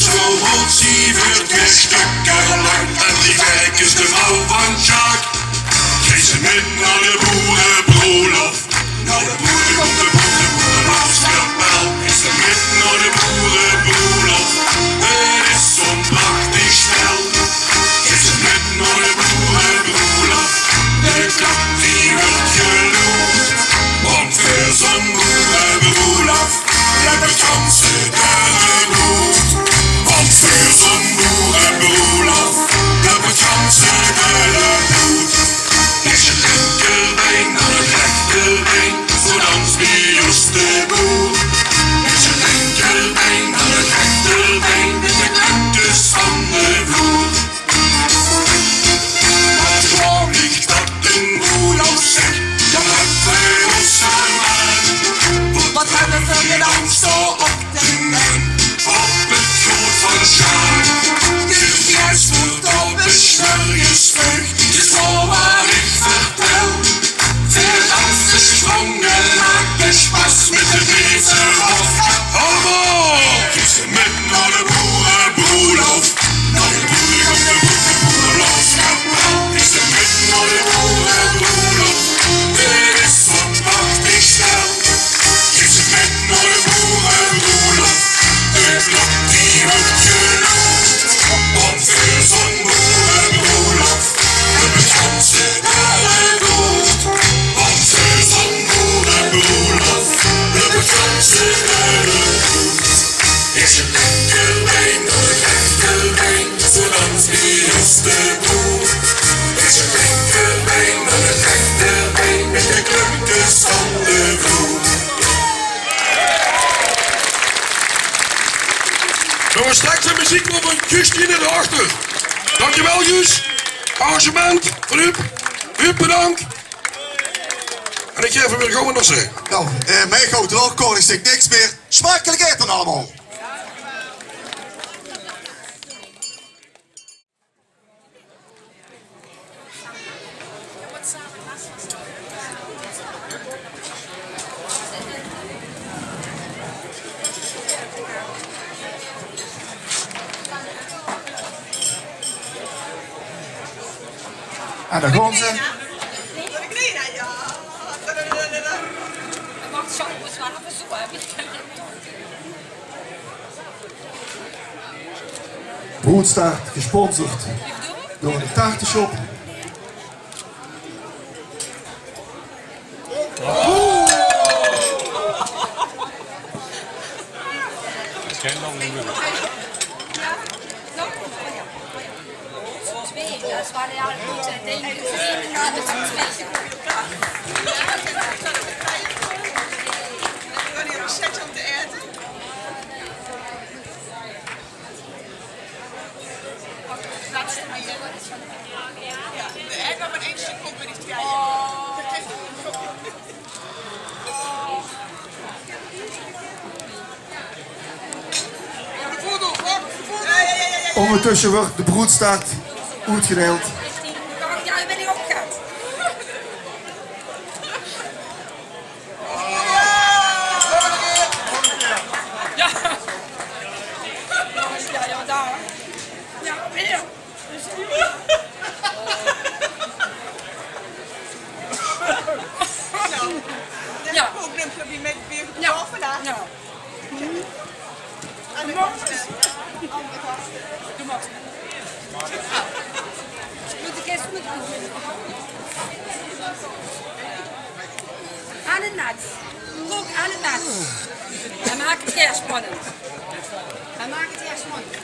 Zo haw zie veertig stökker lang en die verkes de vrouw van Sjaak. Geit ze mit nao de boerebroelof. Nao de boerekoop, de boerebroelof, kapel. Is ze mit nao de boerebroelof. 't Is zo'n prachtig spel. Is ze mit nao de boerebroelof. De klok die weurt geloed. Want veur zo'n boerebroelof löp 't ganse dörp oet. Want veur zo'n boerebroelof löp 't ganse dörp oet. Is 't linkerbein dan 't rechterbeen, zo dans bie ós de boer. Is 't linkerbein dan 't rechterbeen, mit de klumpkes van de vloer. Wat gaon ich dat 'n boelof zèk, dan höbbe v'r ós vermaak. Wat höbbe v'r gedaan zo op de nen? Op 't good van Sjaak. De viesvoet op 's mörges vreug, is waor wat ich vertèl. Veer danse, sprónge, make spas mit de beezer of allemaol. Is ze mit nao de boerebroelof. Nao de boerekoop, de boerebroelof, kapel. Is ze mit nao de boerebroelof. 't Is zo'n prachtig spel. Is ze mit nao de boerebroelof. De klok die weurt geloed. Want veur zo'n boerebroelof löp 't ganse dörp oet. Want veur zo'n boerebroelof löp 't ganse dörp oet. Is 't linkerbein dan 't rechterbeen, zo dans bie ós de boer. Is 't linkerbein dan 't rechterbeen, mit de klumpkes van de vloer. Jonges, straks de meziek van Justine daarachter. Dankjewel, Jus. Arrangement van Huub. Huub, bedank. En ich gaef 'm weer gauw aan Marcel. Nou, eh, mien goud droog, kóning zèk niks mier. Smakelik aete allemaol. En dao gaon ze. Broedstaart gesponsord door de Taarteshop. Óngertösse weurt de broedstaart oetgedeild. Ja. Ja, ja, dao. Ja, weer. Ja. Doe mags. Doe mags. Mót ich ins good doon. Aan 't net. Kók aan 't net. Hae maak 't hiel spannend. Hae maak 't hiel spannend.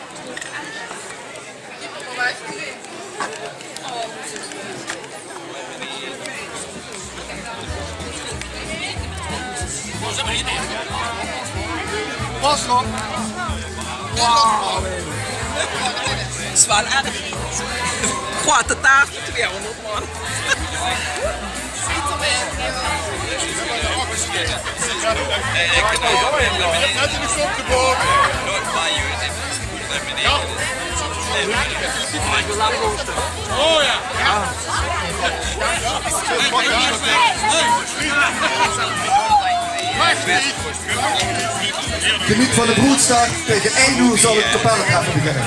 Pas op. Wauw. Is waal erg. Groeate taart, twieëhóngerd man. Geneet van de broedstaart. Taenge ein oer zal 't kapelletreffe beginne.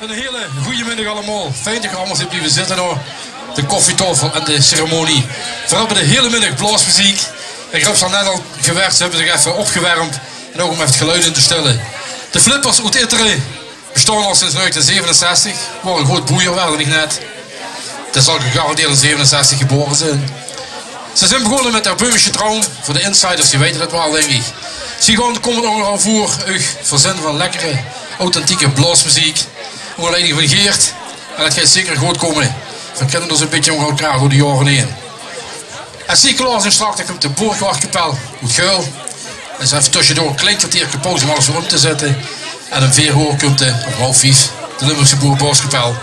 Eine hele gooje middig allemaol. Fijn det geer allemaol zeet blieve zitte nao de koffietaofel en de ceremonie. Veer höbbe de hele middig blaosmeziek. Ich höb ze al net al gewèrk, ze höbbe zich effe opgewermp. En ouch óm effe 't geluid in te stèlle. De Flippers oet Itteren bestaon al sinds negentien zevenenzestig. Waor ein groeat boejer, waor ich net. Det zal gegarandeerd in zevenenzestig gebaore zeen. Ze zeen begós mit häör Böhmische Traum. Veur de insiders, die weite det waal, dink ich. Ze gaon de kómmende óngerhaof oer uch veurzeen van lekkere, authentieke blaosmeziek. Ónger leiding van Geert. En det geit zeker good kómme. Veer kinne ós ein bietje ónger elkaar door de jaore haer. Es ze klaor zeen straks, dan kump de Boerkwachtkapel oet Geul. En ze effe tösjedoor ein klein kerteerke pauze óm alles weer óm te zètte. En óm veer oer kump de, of haof vief, de Limburgse Boereblaaskapel.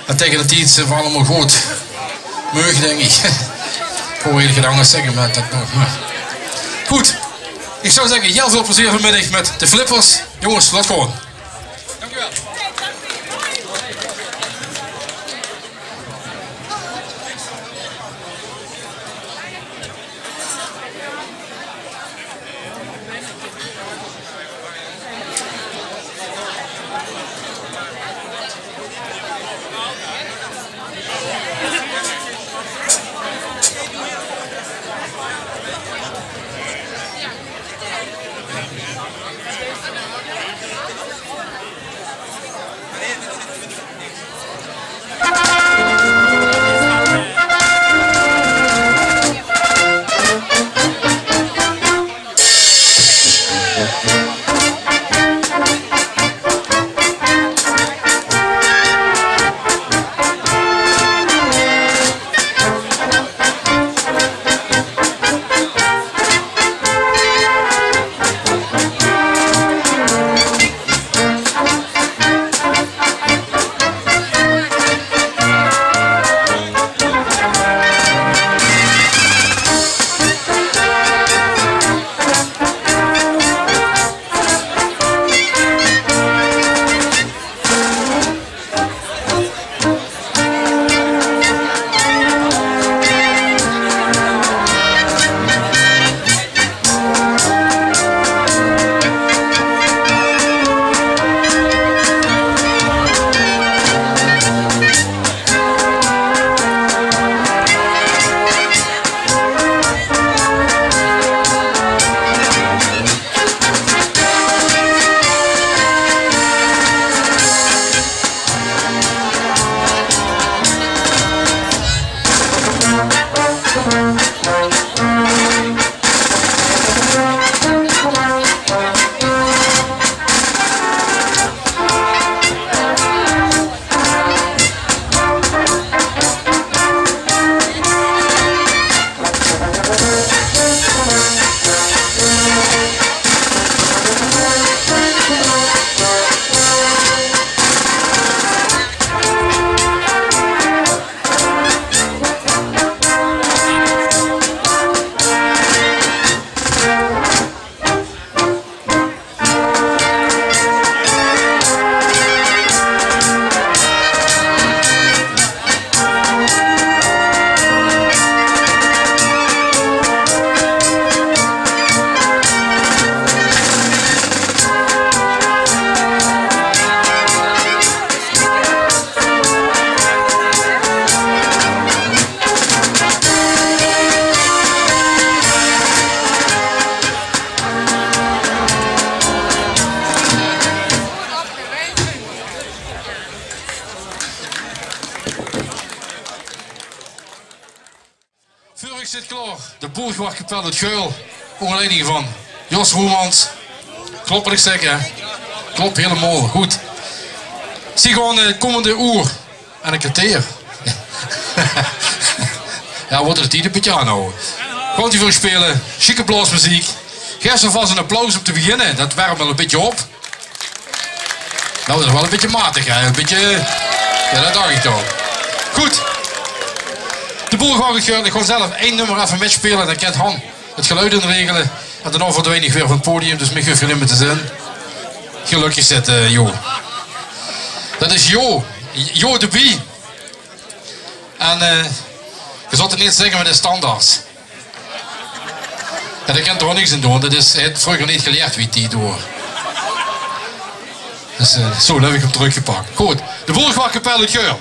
En taenge dae tied zeen veer allemaol good meug, dink ich. Ich wól eigelik get angers zègke, mer det nog. Mer good, ich zou zègke, hiel väöl plezeer vanmiddig mit de Flippers. Jónges, laot gaon. Turk zit klaor. De Boergwachtkapel oet Geul. Ónger leiding van Jos Roemans. Klop wat ich zèk, hè? Klop hielemaol. Good. Zie gaon, eh, kómmende oer en e kerteer. Jao, waert de tied e bietje aangehaoje. Gaon die veur uch speule. Sjieke blaosmeziek. Gaef ze alvas ein applaus óm te beginne. Det werm al e bietje op. Noe, det is waal e bietje matig, hè. E bietje, jao, det dach ich al. Good. De Boergwachtkapel, ich gaon zelf ein nummer effe mitspeule. Dan kint Han 't geluid inregele. En daonao verdwien ich weer van 't podium, dus mich hoof geer neet mieë te zeen. Gelökkig zit, eh, Jo. Det is Jo. Jo de Bie. En, eh, geer zólt 't neet zègke, mer det is tandarts. Jao, dao kint 'r ouch niks aan doon. Det is, hae haet vreuger neet gelierd wie die doon. Dus, eh, zo, dan höb ich 'm trökgepak. Good, de Boergwachtkapel oet Geul.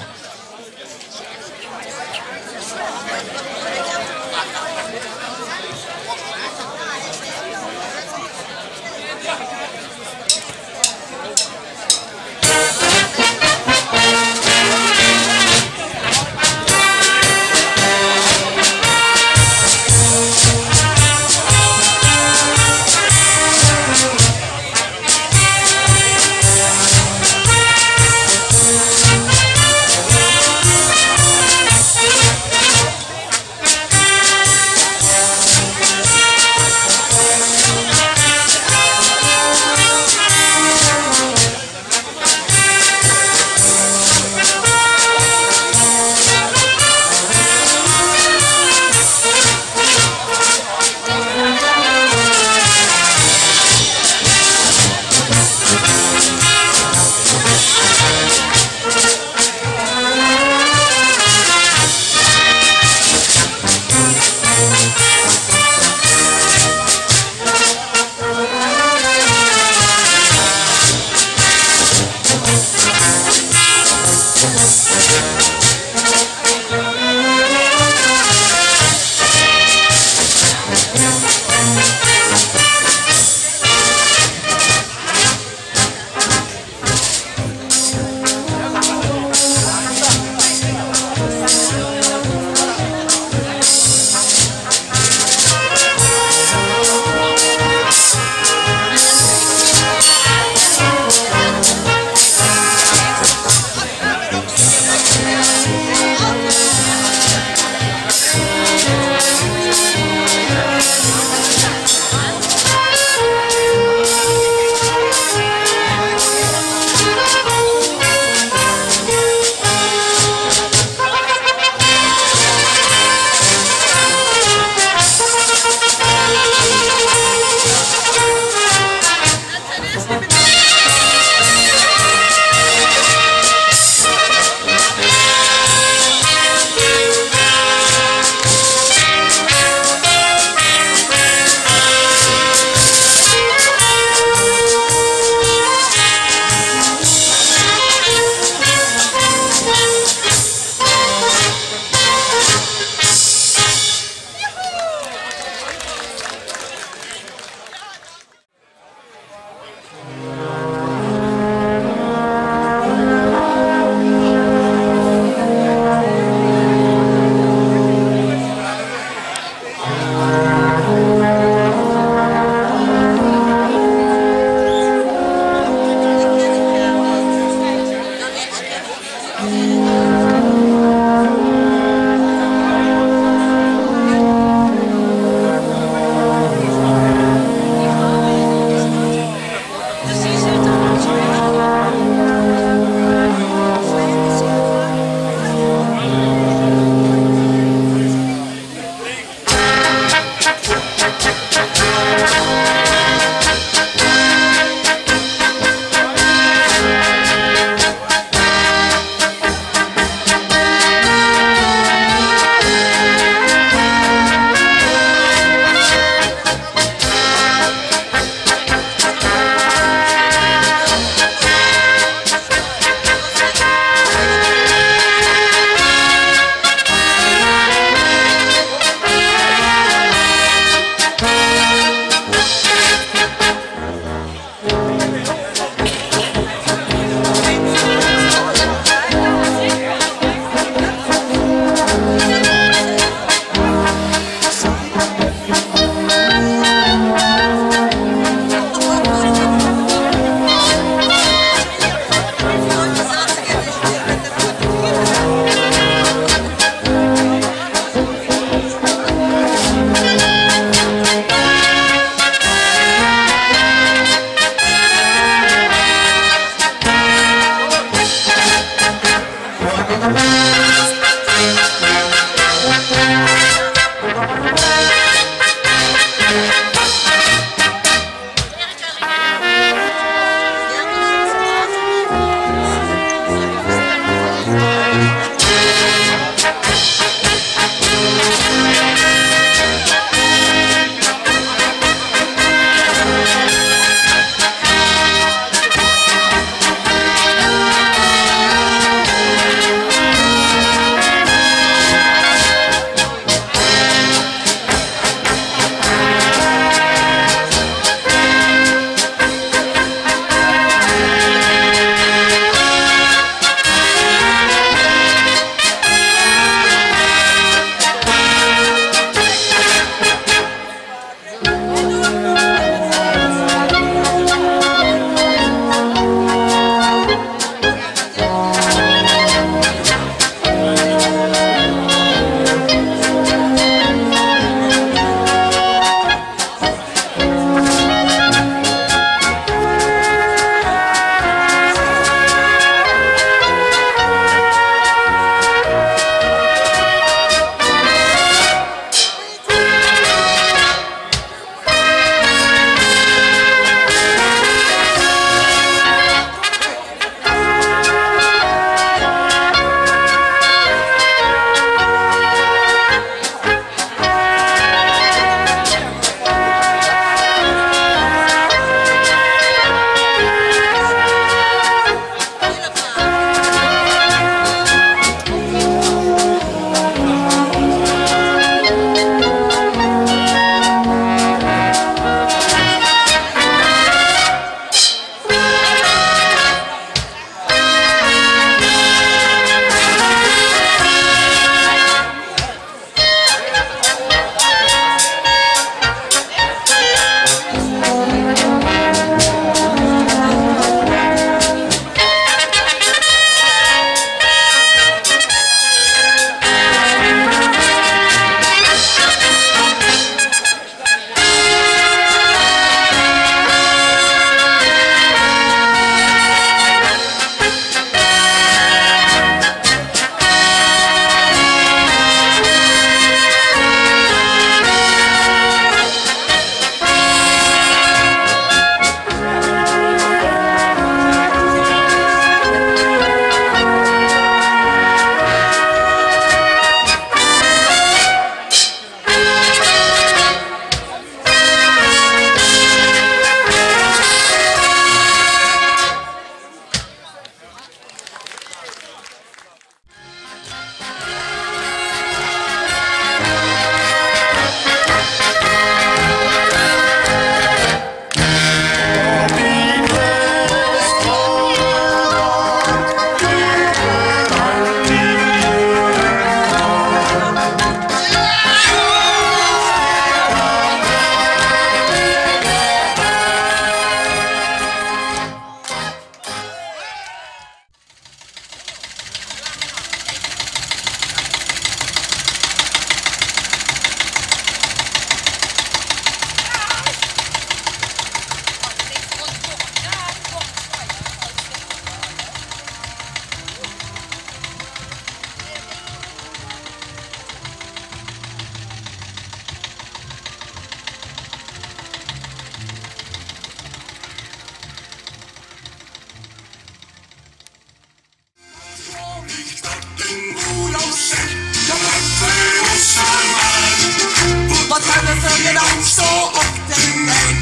Wat höbbe v'r gedans zo op de trein?